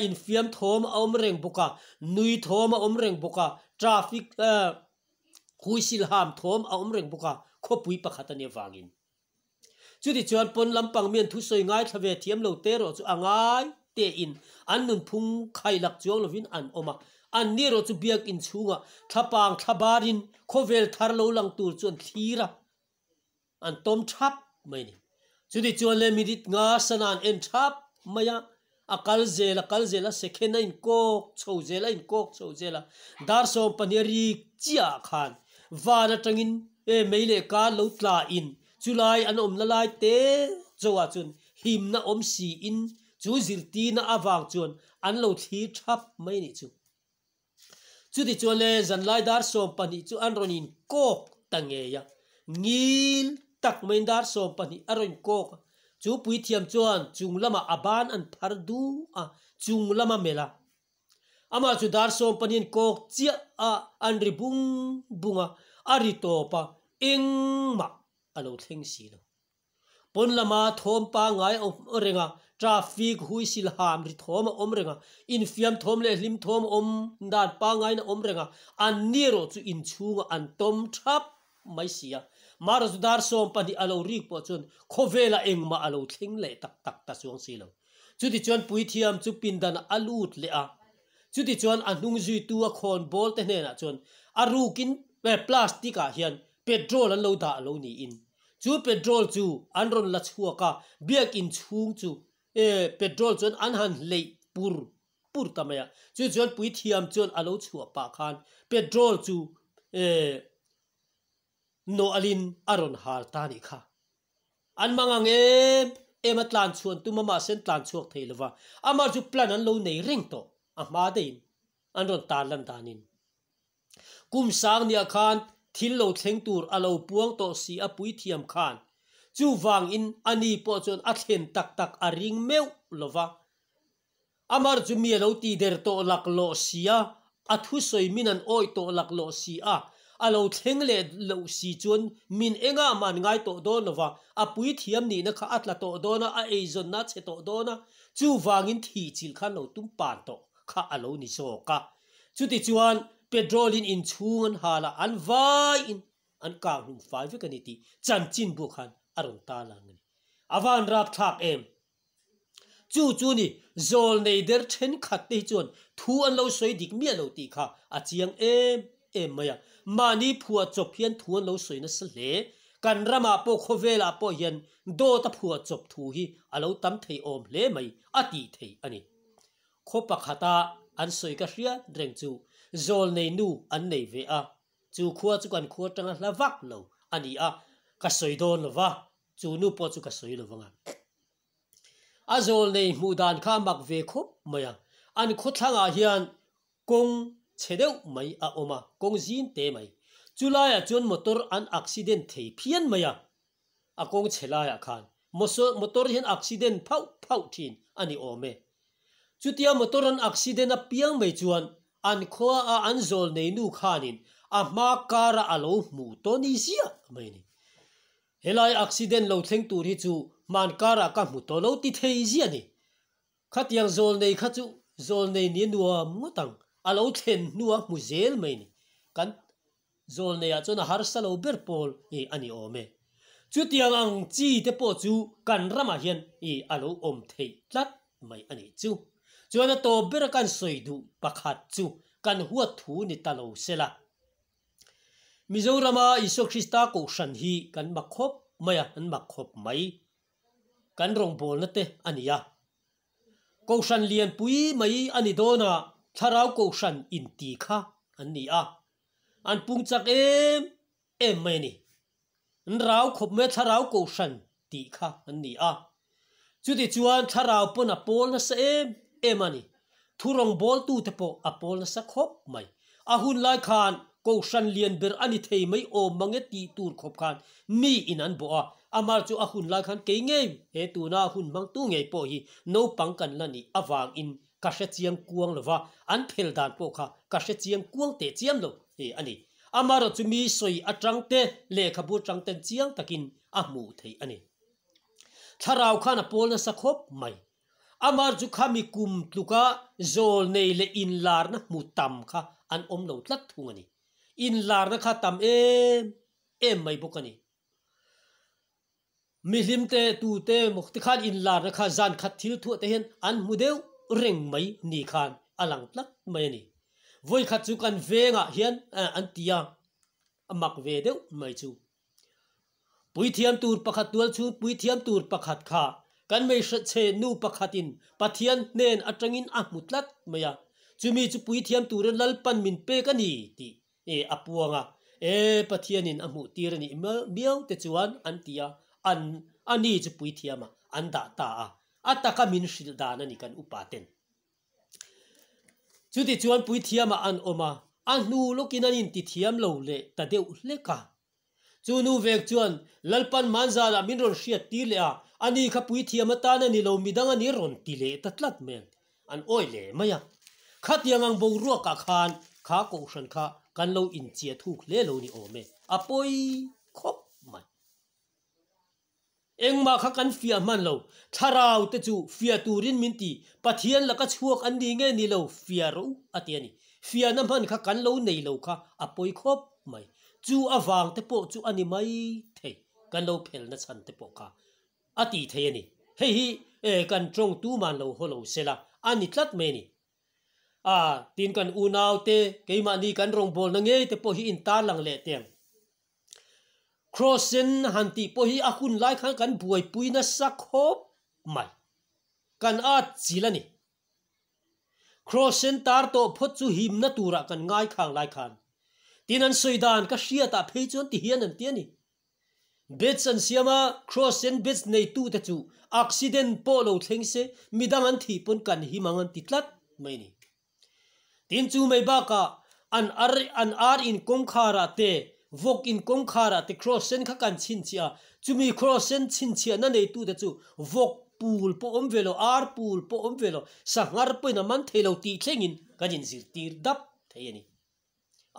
infiam thawm a awm reng bawk a, nui thawm a awm reng bawk a, traffic huisil ham thawm a awm reng bawk a, khawpui pakhat a nih avangin. Chutichuan pawn lampang mian thusawi ngaithla ve thiam lo te erawh chu a ngai tein an nunphung khailak chuang lovin an awm a. Anni erawh chu biakinn chhungah thlapang thlabarin khawvel thar lo lang tur chu an thlir a, an tawm thap mai a ni. Chutichuan le minute nga sana an en thap mai a, a kal zel a kal zel a, second a inkawk chho zel a inkawk chho zel a, dar 12 a rik chiah ah khan van atangin e mei leh kar lo tla in chulai an awmna lai te cho ah chuan himna awm si in chu zirtirna avang chuan an lo thlir thap mai a nih chu. Chutichuan le zanlai dar 12 chu an rawn inkawk ta ngei a, ngil tak maiin dar 12 a rawn inkawk a, chu puithiam chuan chung lamah a ban an phar duh a, chung lama melh a. Amah chu dar 12 an kawk chiah a, an ri bung bung a, a ri tawp a, engmah a lo thleng si lo. Pawn lama thawm pangngai a awm reng a, traffic huisil ham ri thawm a awm reng a, infiam thawm leh hlim thawm a awm dan pangngaiin a awm reng a, anni erawh chu inchhungah an tawm thap mai si a. Marawh chu dar 12 a lo rik pawh chuan khawvelah engmah a lo thleng leh tak tak ta chuang si lo. Chutichuan puithiam chu pindanah a lut leh a, chutichuan a hnung zuitu a khawn bawl te hnenah chuan a rukin plastic ah hian petrol an lo dah lo niin Chu petrol chu an rawn la chhuak a, biakinn chhung chu e petrol chuan an han hleih pur pur ta mai a. Chu chuan puithiam chuan a lo chhuah pah khan petrol chu e nawhalin a rawn hal ta nih kha. An mang ang em em a tlan chhuan tum a mahse an tlan chhuak thei lova, amah chu plan an lo nei reng tawh a hma deihin an rawn tarlan danin. Kum sang nia khan thil lo thleng tur a lo puang tawh si a puithiam khan. Chuvangin ani pawh chuan a thlen tak tak a ring meuh lo va. Amar chu mi a lo ti der tawh laklawh si a, a thusawi min an awih tawh laklawh si a, a lo thleng leh loh si chuan min engah mah an ngai tawh dawn lo va, a puithiam nihna kha a tla tawh dawn a, a eizawnna a chhe tawh dawn a, chuvangin thihchilh khan lo tum pan tawh kha a lo ni zawk a. Chutichuan petrol in inchhung an hal a, an vaiin an kang hlum fai vek a ni tih chanchinbu khan a rawn tarlang a ni. A van rapthlak em? Chu chu ni, zawl nei der thenkhat te hi chuan thu an lo sawi dik miah lo tih kha a chiang em em mai a. Mahni phuah chawp hian thu an lo sawi nasa hle. Kan ramah pawh khawvelah pawh hian dawt a phuah chawp thu hi a lo tam thei awm hle mai a tih theih a ni. Khaw pakhata an sawi ka hriat reng chu zawlnei nu an nei ve a, chu khua chu kan khua tanga hla vak lo a ni a, ka sawi dawn lo va, chu nu pawh chu ka sawi lo vang a. A zawlnei hmuh dan kha a mak ve khawp mai a, an khawthlangah hian kawng chhe deuh mai a awm a, kawng zim te mai. Chu laiah chuan motor an accident thei phian mai a, a kawng chhe laiah khan motor hian accident phauh phauh thin a ni awm e. Chutia motor an accident a piang mai chuan an khua a an zawl nei nu khanin a hma kara a lo hmuh tawh ni ziah mai a ni. Helai accident lo thleng tur hi chu hman karah ka hmu tawh lo ti thei ziah a ni. Khatiang zawlnei kha chu zawlnei ni nuam ngawt ang, a lo thlen hnua hmu zel mai ni. Kan zawlneiah chuan a harsa lo ber pawl i a ni awm e. Chutiang ang chi te pawh chu kan ramah hian i a lo awm theih tlat mai a nih chu. Chuan a tawp bera kan sawi duh pakhat chu kan huat thu ni ta lo sela. Mizorama Isua Krista Kohhran hi kan mak khawp mai a, an mak khawp mai. Kan rawngbawlna te a ni a. Kohhran lianpui mai a ni dawn a, thlarau kohhran inti kha an ni a. An pung chak em em mai a ni. An rau khawp mai a, thlarau kohhran tih kha an ni a. Chutichuan thlarau pawn a pawl nasa em em a ni. Thu rawngbawltute pawh a pawl nasa khawp mai. A hun lai khan Kohhran lian ber a ni thei mai awm mange tih tur khawp khan mi in an bawh a, amar chu a hun lai khan kei ngei he tuna a hun hmangtu ngei pawh hi naupang kan la nih avangin ka hre chiang kuang lo va, an phel dan pawh kha ka hre chiang kuang teh chiam lo hi a ni. Amarawh chu mi sawi atang te lehkhabu atang ten chiang takin a hmuh theih a ni. Thlarau khan a pawl nasa khawp mai. Amar chu khami kum tluka zawl nei leh inlarna hmu tam kha an awm lo tlat thung a ni. Inlarna kha tam em em mai bawk a ni. Mihlim te, tute emaw te khan inlarna kha zan khat thil thuah te hian an hmu deuh reng mai ni khan a lang tlat mai a ni. Vawikhat chu kan vengah hian an ti a, a mak ve deuh mai chu. Puithiam tur pakhat tual chhung puithiam tur pakhat kha kan hmeichhe nu pakhatin Pathian hnen atangin a hmu tlat mai a, chumi chu puithiam turin Lalpan min pek a ni tih a puang a, e Pathianin a hmuh tir a nih miau te chuan an ti a, an a ni chu puithiamah an dah ta a, a taka min hrilh dan a ni kan upa ten. Chutichuan puithiamah an awm a, a hnu lawkin an intithiam lo leh ta deuh hlek a. Chu nu vek chuan Lalpan Manzanah min rawn hriat tir leh a, ani kha puithiam atan a ni lo midang a ni rawn ti leh ta tlat mai an an awi leh mai a. Khatiang ang boruakah khan kha kohhran kha kan lo inchia thuk hle lo ni awm e, a pawi khawp mai. Engmah kha kan fiah hman lo. Thlarau te chu fiah turin min ti. Pathian laka chhuak an ni nge ni lo fiah rawh u a ti a ni. Fiahna hman kha kan lo nei lo kha a pawi khawp mai. Chu avang te pawh chu a ni mai thei. Kan lo phelna chhan te pawh kha a ti thei a ni. Hei hi kan tawng tuman lo haw lo sela a ni tlat mai a ni. A tin kan unau te keimahni kan rawngbawlna ngei te pawh hi intarlang leh teng. Cross sen han tih pawh hi a hun lai khan kan buaipui nasa khawp mai. Kan at chil a ni. Cross sen tar tawh phawt chu himna turah kan ngai khang lai khan. Tin an sawi dan ka hriatah phei chuan ti hian an ti a ni. Beds an siam a, cross sen beds neitute chu accident pawh lo thleng se midang an thih pawn kan him ang an ti tlat mai a ni. Tin chu mai bakah an ar an ar in kawngkharah te, vawk in kawngkharah te cross sen kha kan chhinchhiah a, chumi cross sen chhinchhiahna neitute chu vawk pul pawh awm ve lo, ar pul pawh awm ve lo, sanghar pawhin a man thei lo tih thlengin kan inzirtir dap thei a ni.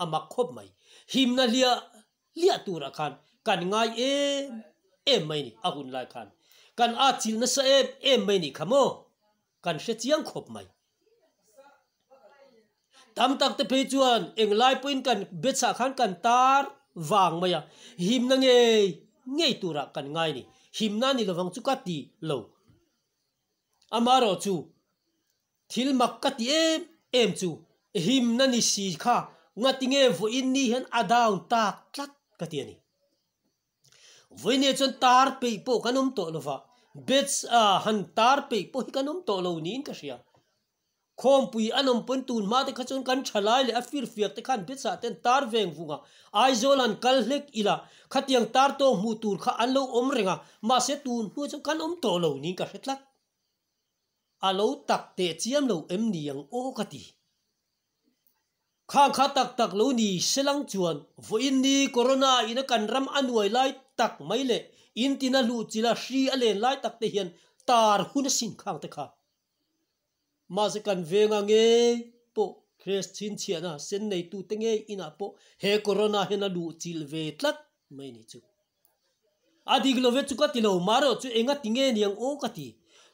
A mak khawp mai. Himna hliah hliah turah khan kan ngai em em mai a ni a hun lai khan. Kan atchilh nasa em em mai a nih kha maw? Kan hre chiang khawp mai. Tam tak te phei chuan englai pawhin kan bechah khan kan tar vang mai a, himna ngei ngei turah kan ngai a ni. Himna a ni lovang chu ka ti lo. Amaherawhchu thil mak ka ti em em chu himna ni si kha ngatinge vawiin ni hian a down tak tlat ka ti a ni. Vawinia chuan tar peih pawh kan awm tawh lova, bets a han tar peih pawh hi kan awm tawh lo niin ka hria. Khawmpui an awm pawn tun hma te kha chuan kan tha lai leh a firfiak te khan bets ah ten tar veng vung a, Aizawl han kal hlek ila khatiang tar tawng hmuh tur kha an lo awm reng a, mahse tun hnuah chuan kan awm tawh lo niin ka hre tlat. A lo tak teh chiam lo em ni ang aw ka ti. Khang kha tak tak lo ni selang chuan vawiin ni Corona ina kan ram a nuai lai tak mai leh in tina hluh chila hri a len lai tak te hian tar hun a sin khang te kha. Mahse kan venga ngei pawh Krest chhinchhiahna sen neitu te ngei inah pawh he Corona hian a luh chilh ve tlat mai ni chu. A dik lo ve chu ka ti lo, marawh chu enga ti nge niang aw ka ti.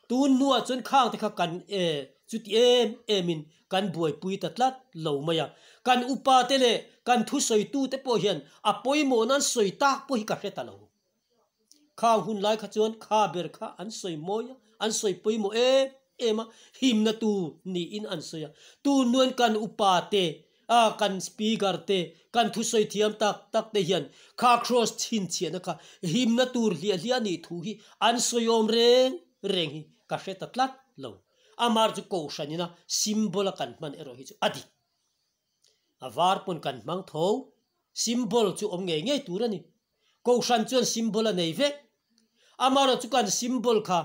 Tun hnuah chuan khang te kha kan e chuti em em in kan buaipui ta tlat lo mai a. Kan upa te leh kan thusawitu te pawh hian a pawimawh nan sawi tak pawh hi ka hre ta lo. Khang hun lai kha chuan kha ber kha an sawi mawi a, an sawi pawimawh em em a, himna tu niin an sawi a. Tun hnuan kan upa te A kan speaker te, kan thusawi thiam tak tak te hian kha cross chhinchhiahna kha himna tur hliah hliah nih thu hi an sawiawm reng reng hi ka hre ta tlat lo. Amar chu kohhran ina symbol a kan hman erawh hi chu a dik. A var pawn kan hmang tho. Symbol chu awm ngei ngei tur a ni. Kohhran chuan symbol a nei vek. Amaherawh chu kan symbol kha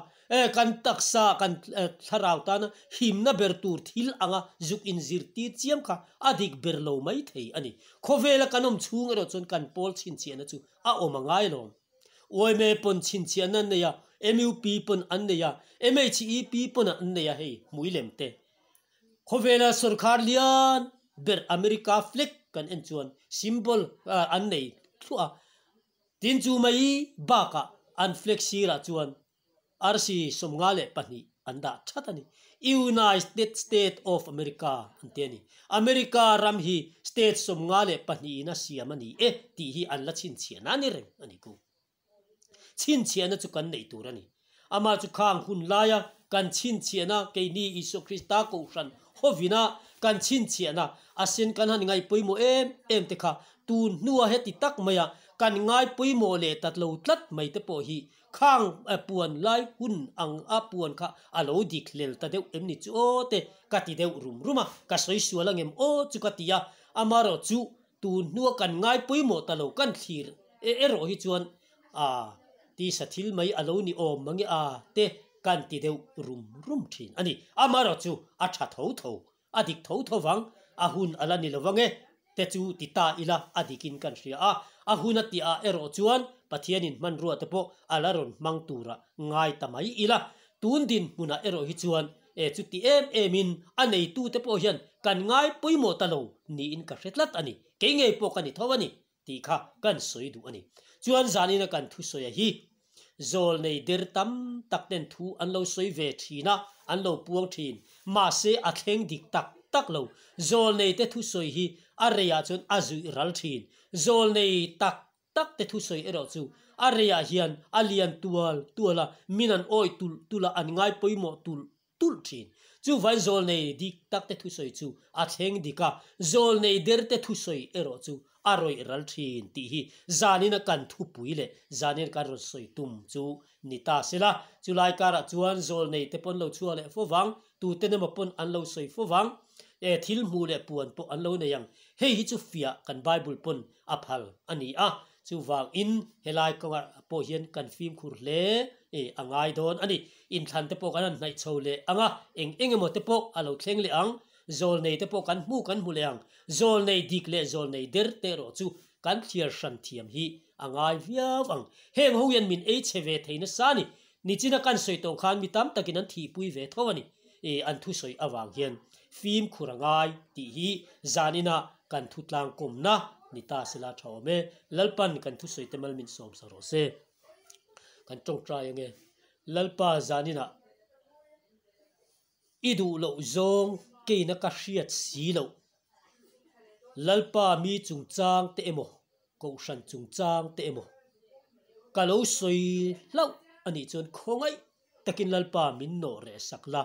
kan taksa, kan thlarau tana himna ber tur thil anga zuk inzirtir chiam kha a dik ber lo mai thei a ni. Khawvela kan awm chhung erawh chuan kan pawl chhinchhiahna chu a awm a ngai lo. Yma pawn chhinchhiahna an nei a, MUP pawn an nei a, MHEP pawn an nei a hei hmui lem te. Khawvela sorkar lian ber America flag kan en chuan symbol an nei thluah a, tin chu mai bakah an flag sirah chuan arsi 52 an dah that a ni. United State of America an ti a ni. America ram hi state 52 in a siam a ni e tih hi an la chhinchhiahna a ni reng a ni ku. Chhinchhiahna chu kan neih tur a ni. Amah chu khang hun laia kan chhinchhiahna keini Isua Krista Kohhran hovina kan chhinchhiahna a sen kan han ngaih pawimawh em em te kha tun hnua heti tak maia kan ngai pawimawh leh ta lo tlat mai te pawh hi khang puan lai hun ang a puan kha a lo dik hlel ta deuh em ni chu aw te ka ti deuh rum rum a, ka sawi sual angem aw chu ka ti a, amaherawh chu Tun hnua kan ngai pawimawh ta lo kan thlir e erawh hi chuan a tisa thil mai a lo ni awm mange a te kan ti deuh rum rum thin a ni. Amaherawh chu a tha tho tho, a dik tho tho vang, a hun a la ni lo vang e te chu ti ta ila a dikin kan hria a, a hun a tih ah erawh chuan Pathianin hmanrua te pawh a la rawn hmang tura ngai ta mai ila. Tun dinhmunah erawh hi chuan E chuti em emin a neitute pawh hian kan ngai pawimawh ta lo niin ka hre tlat a ni. Kei ngei pawh ka ni tho a ni tih kha kan sawi duh a ni. Chuan zanina kan thusawia hi zawl nei der tam tak ten thu an lo sawi ve thin a, an lo puang thin. Mahse a thleng dik tak tak lo. Zawl neite thusawi hi a reiah chuan a zuih ral thin. Zawl nei tak tak te thusawi erawh chu a reiah hian a lian tual tual a, min an awih tulh tulh a, an ngai pawimawh tulh tulh thin. Chuvain zawlnei dik tak te thusawi chu a thleng dik a, zawlnei der te thusawi erawh chu a rawih ral thin tih hi zanina kan thupui leh zanin kan rawn sawi tum chu ni ta sela. Chulai karah chuan zawlnei te pawn lo chhuak leh fo vang, tuten emaw pawn an lo sawi fo vang, e thil hmuh leh puan pawh an lo nei ang. Hei hi chu fiah kan Bible pawn a phal a ni a, chuvangin helai kawngah pawh hian kan fimkhur hle e a ngai dawn a ni. Inthlan te pawh kan han hnaih chho leh ang a, eng eng emaw te pawh a lo thleng leh ang, zawlnei te pawh kan hmu kan hmu leh ang, zawlnei dik leh zawlnei der te erawh chu kan thliar hran thiam hi a ngai viau ang. Heng ho hian min ei chhe ve thei nasa a ni. Nichina kan sawi tawh khan mi tam takin an thihpui ve tho a ni. E an thusawi avang hian fimkhur a ngai tih hi zaninah kan thutlang kawmna ni ta sela tha awm e. Lalpan kan thusawi te mal min sawm sa rawh se. Kan tawngtai ange. Lalpa zaninah i duh loh zawng keina ka hriat si loh. Lalpa mi chungchang te emaw Kohhran chungchang te emaw ka lo sawi hlauh a nih chuan khawngaih takin Lalpa min nawh reh sak la.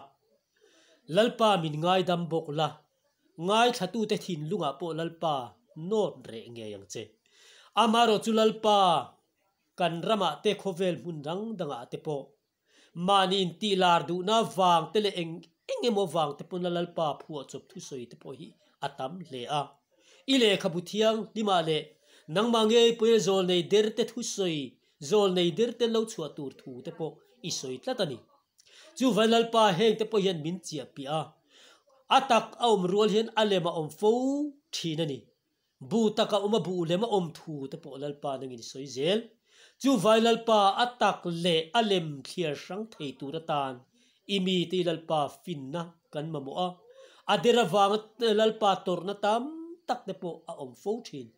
Lalpa min ngaidam bawk la, ngaithlatute thinlungah pawh Lalpa nawt reh ngei ang che. Amaherawhchu Lalpa. Kan ramah te khawvel hmun dang dangah te pawh mahni intih lar duhna vang te leh eng eng emaw vang te pawn Lalpa phuahchawp thusawi te pawh hi a tam hle a. I lehkhabu thianghlimah leh nangmah ngei pawhin zawlnei der te thusawi, zawlnei der te lo chhuah tur thu te pawh i sawi tlat a ni. Chuvan Lalpa heng te pawh hian min chiah piah a, a tak a awm rual hian a lem a awm fo thin a ni. Bu tak a awm a, bu lem a awm thu te pawh Lalpa nangin i sawi zel. Chuvai Lalpa a tak leh a lem thliar hrang thei tur atan i mite i Lalpa finna kan mamawh a, a der avanga Lalpa tawrhna tam tak te pawh a awm fo thin.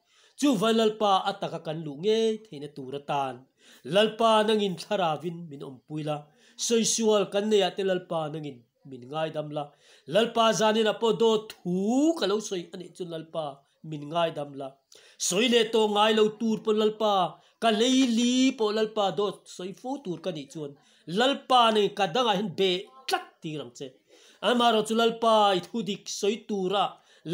Chuvai Lalpa a taka kan luh ngei theihna tur atan Lalpa nangin thlaravin min awmpui la, sawisual kan neiah te Lalpa nangin min ngaidam la, Lalpa zaninah pawh dawt thu ka lo sawi a nih chuan Lalpa min ngaidam la, sawi leh tawh ngai lo tur pawh Lalpa ka lei li pawh Lalpa dawt sawi fo tur ka nih chuan Lalpa nangin ka dangah hian beh tlat tir ang che. Amaherawh chu Lalpa i thu dik sawi tura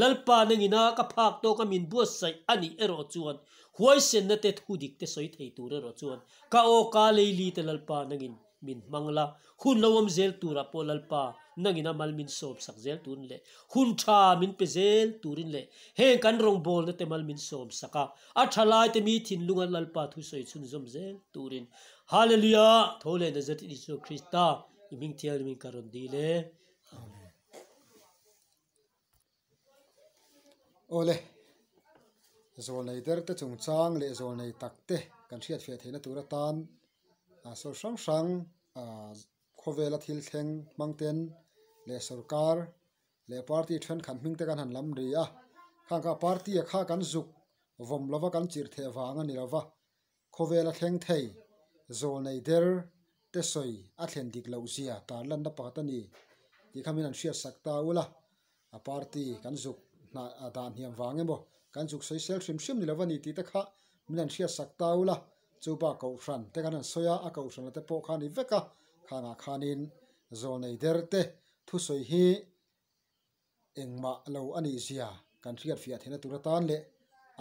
Lalpa nangina ka phak tawka min buatsaih a nih erawh chuan huaisenna te thu dik te sawi thei tur erawh chuan ka aw ka lei li te Lalpa nangin min hmang la, hun lo awm zel turah pawh Lalpa nangin a mal min sawm sak zel turin leh hun tha min pe zel turin leh heng kan rawngbawlna te mal min sawm sak a, a tha lai te mi thinlunga Lalpa thusawi chhunzawm zel turin Hallelujah! Tho leh Nazareth Isua Krista i hming thianghlimin ka rawn dil e. Amen. Awle, zawlnei derte chungchang leh zawlnei takte kan hriatfiah theihna tur atan sawi hrang hrang khawvela thil thleng hmang ten leh sorkar leh party thenkhat hming te kan han lam ri a, khang kha party a kha kan zuk vawm lova kan chirh theh vang a ni lova, Khawvela thleng thei, zawlnei der te sawi a thlen dik loh zia tarlanna pakhat a ni tih kha min an hriat sak ta ula, a party kan zuk hnah a dah hniam vang emaw kan zuk sawi sel hrim hrim ni lo a ni tih te kha min an hriat sak ta ula, chu bak kohhran te kan han sawi a, a kohhran te pawh kha a ni vek a, khangah khanin zawlnei der te thusawi hi Engmah lo a nih zia kan hriatfiah theihna tur atan leh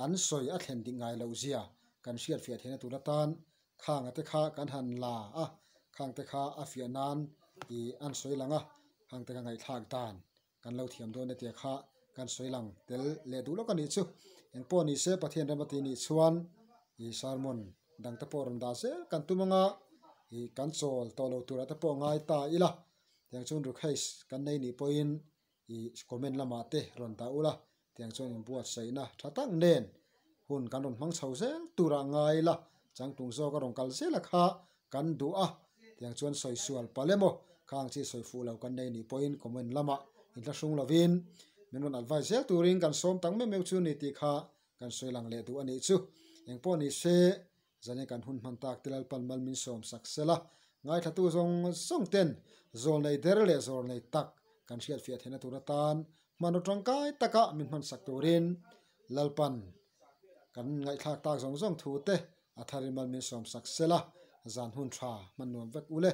an sawi a thlen dik ngai loh zia kan hriatfiah theihna tur atan khanga te kha kan han la a, khang te kha a fiah nan ih an sawi lang a, khang te kha ngaihthlak dan kan lo thiam dawn e tia kha kan sawi lang tel leh duh lawk a nih chu. Engpawh ni se Pathian rem a tih nih chuan ih sermon dang te pawh rawn dah zel kan tum anga ih kan chawl tawh lo turah te pawh ngai ta ila. Tiang chuan request kan nei nih pawhin i comment lamah te rawn dah ula, tiang chuan inbuatsaihna tha tak nen hun kan rawn hmang chho zel turah ngai ila, changtlung zawk a rawn kal zel a kha kan duh a, tiang chuan sawi sual palh emaw khang chi sawi fuh lo kan nei nih pawhin comment lamah inthlahrung lovin min rawn advice zel turin kan sawm tak meuh meuh chu ni tih kha kan sawi lang leh duh a nih chu. Engpawh ni se Zane kan hun hman tak te Lalpan mal min sawm sak sel a, ngaithlatu zawng zawng ten zawlnei der leh zawrnei tak kan hriatfiah theihna tur atan hmanraw tangkai taka min hman sak turin Lalpan kan ngaihthlak tak zawng zawng thu te a tharin mal min sawm sak sel a, zan hun tha hman nuam vek u le.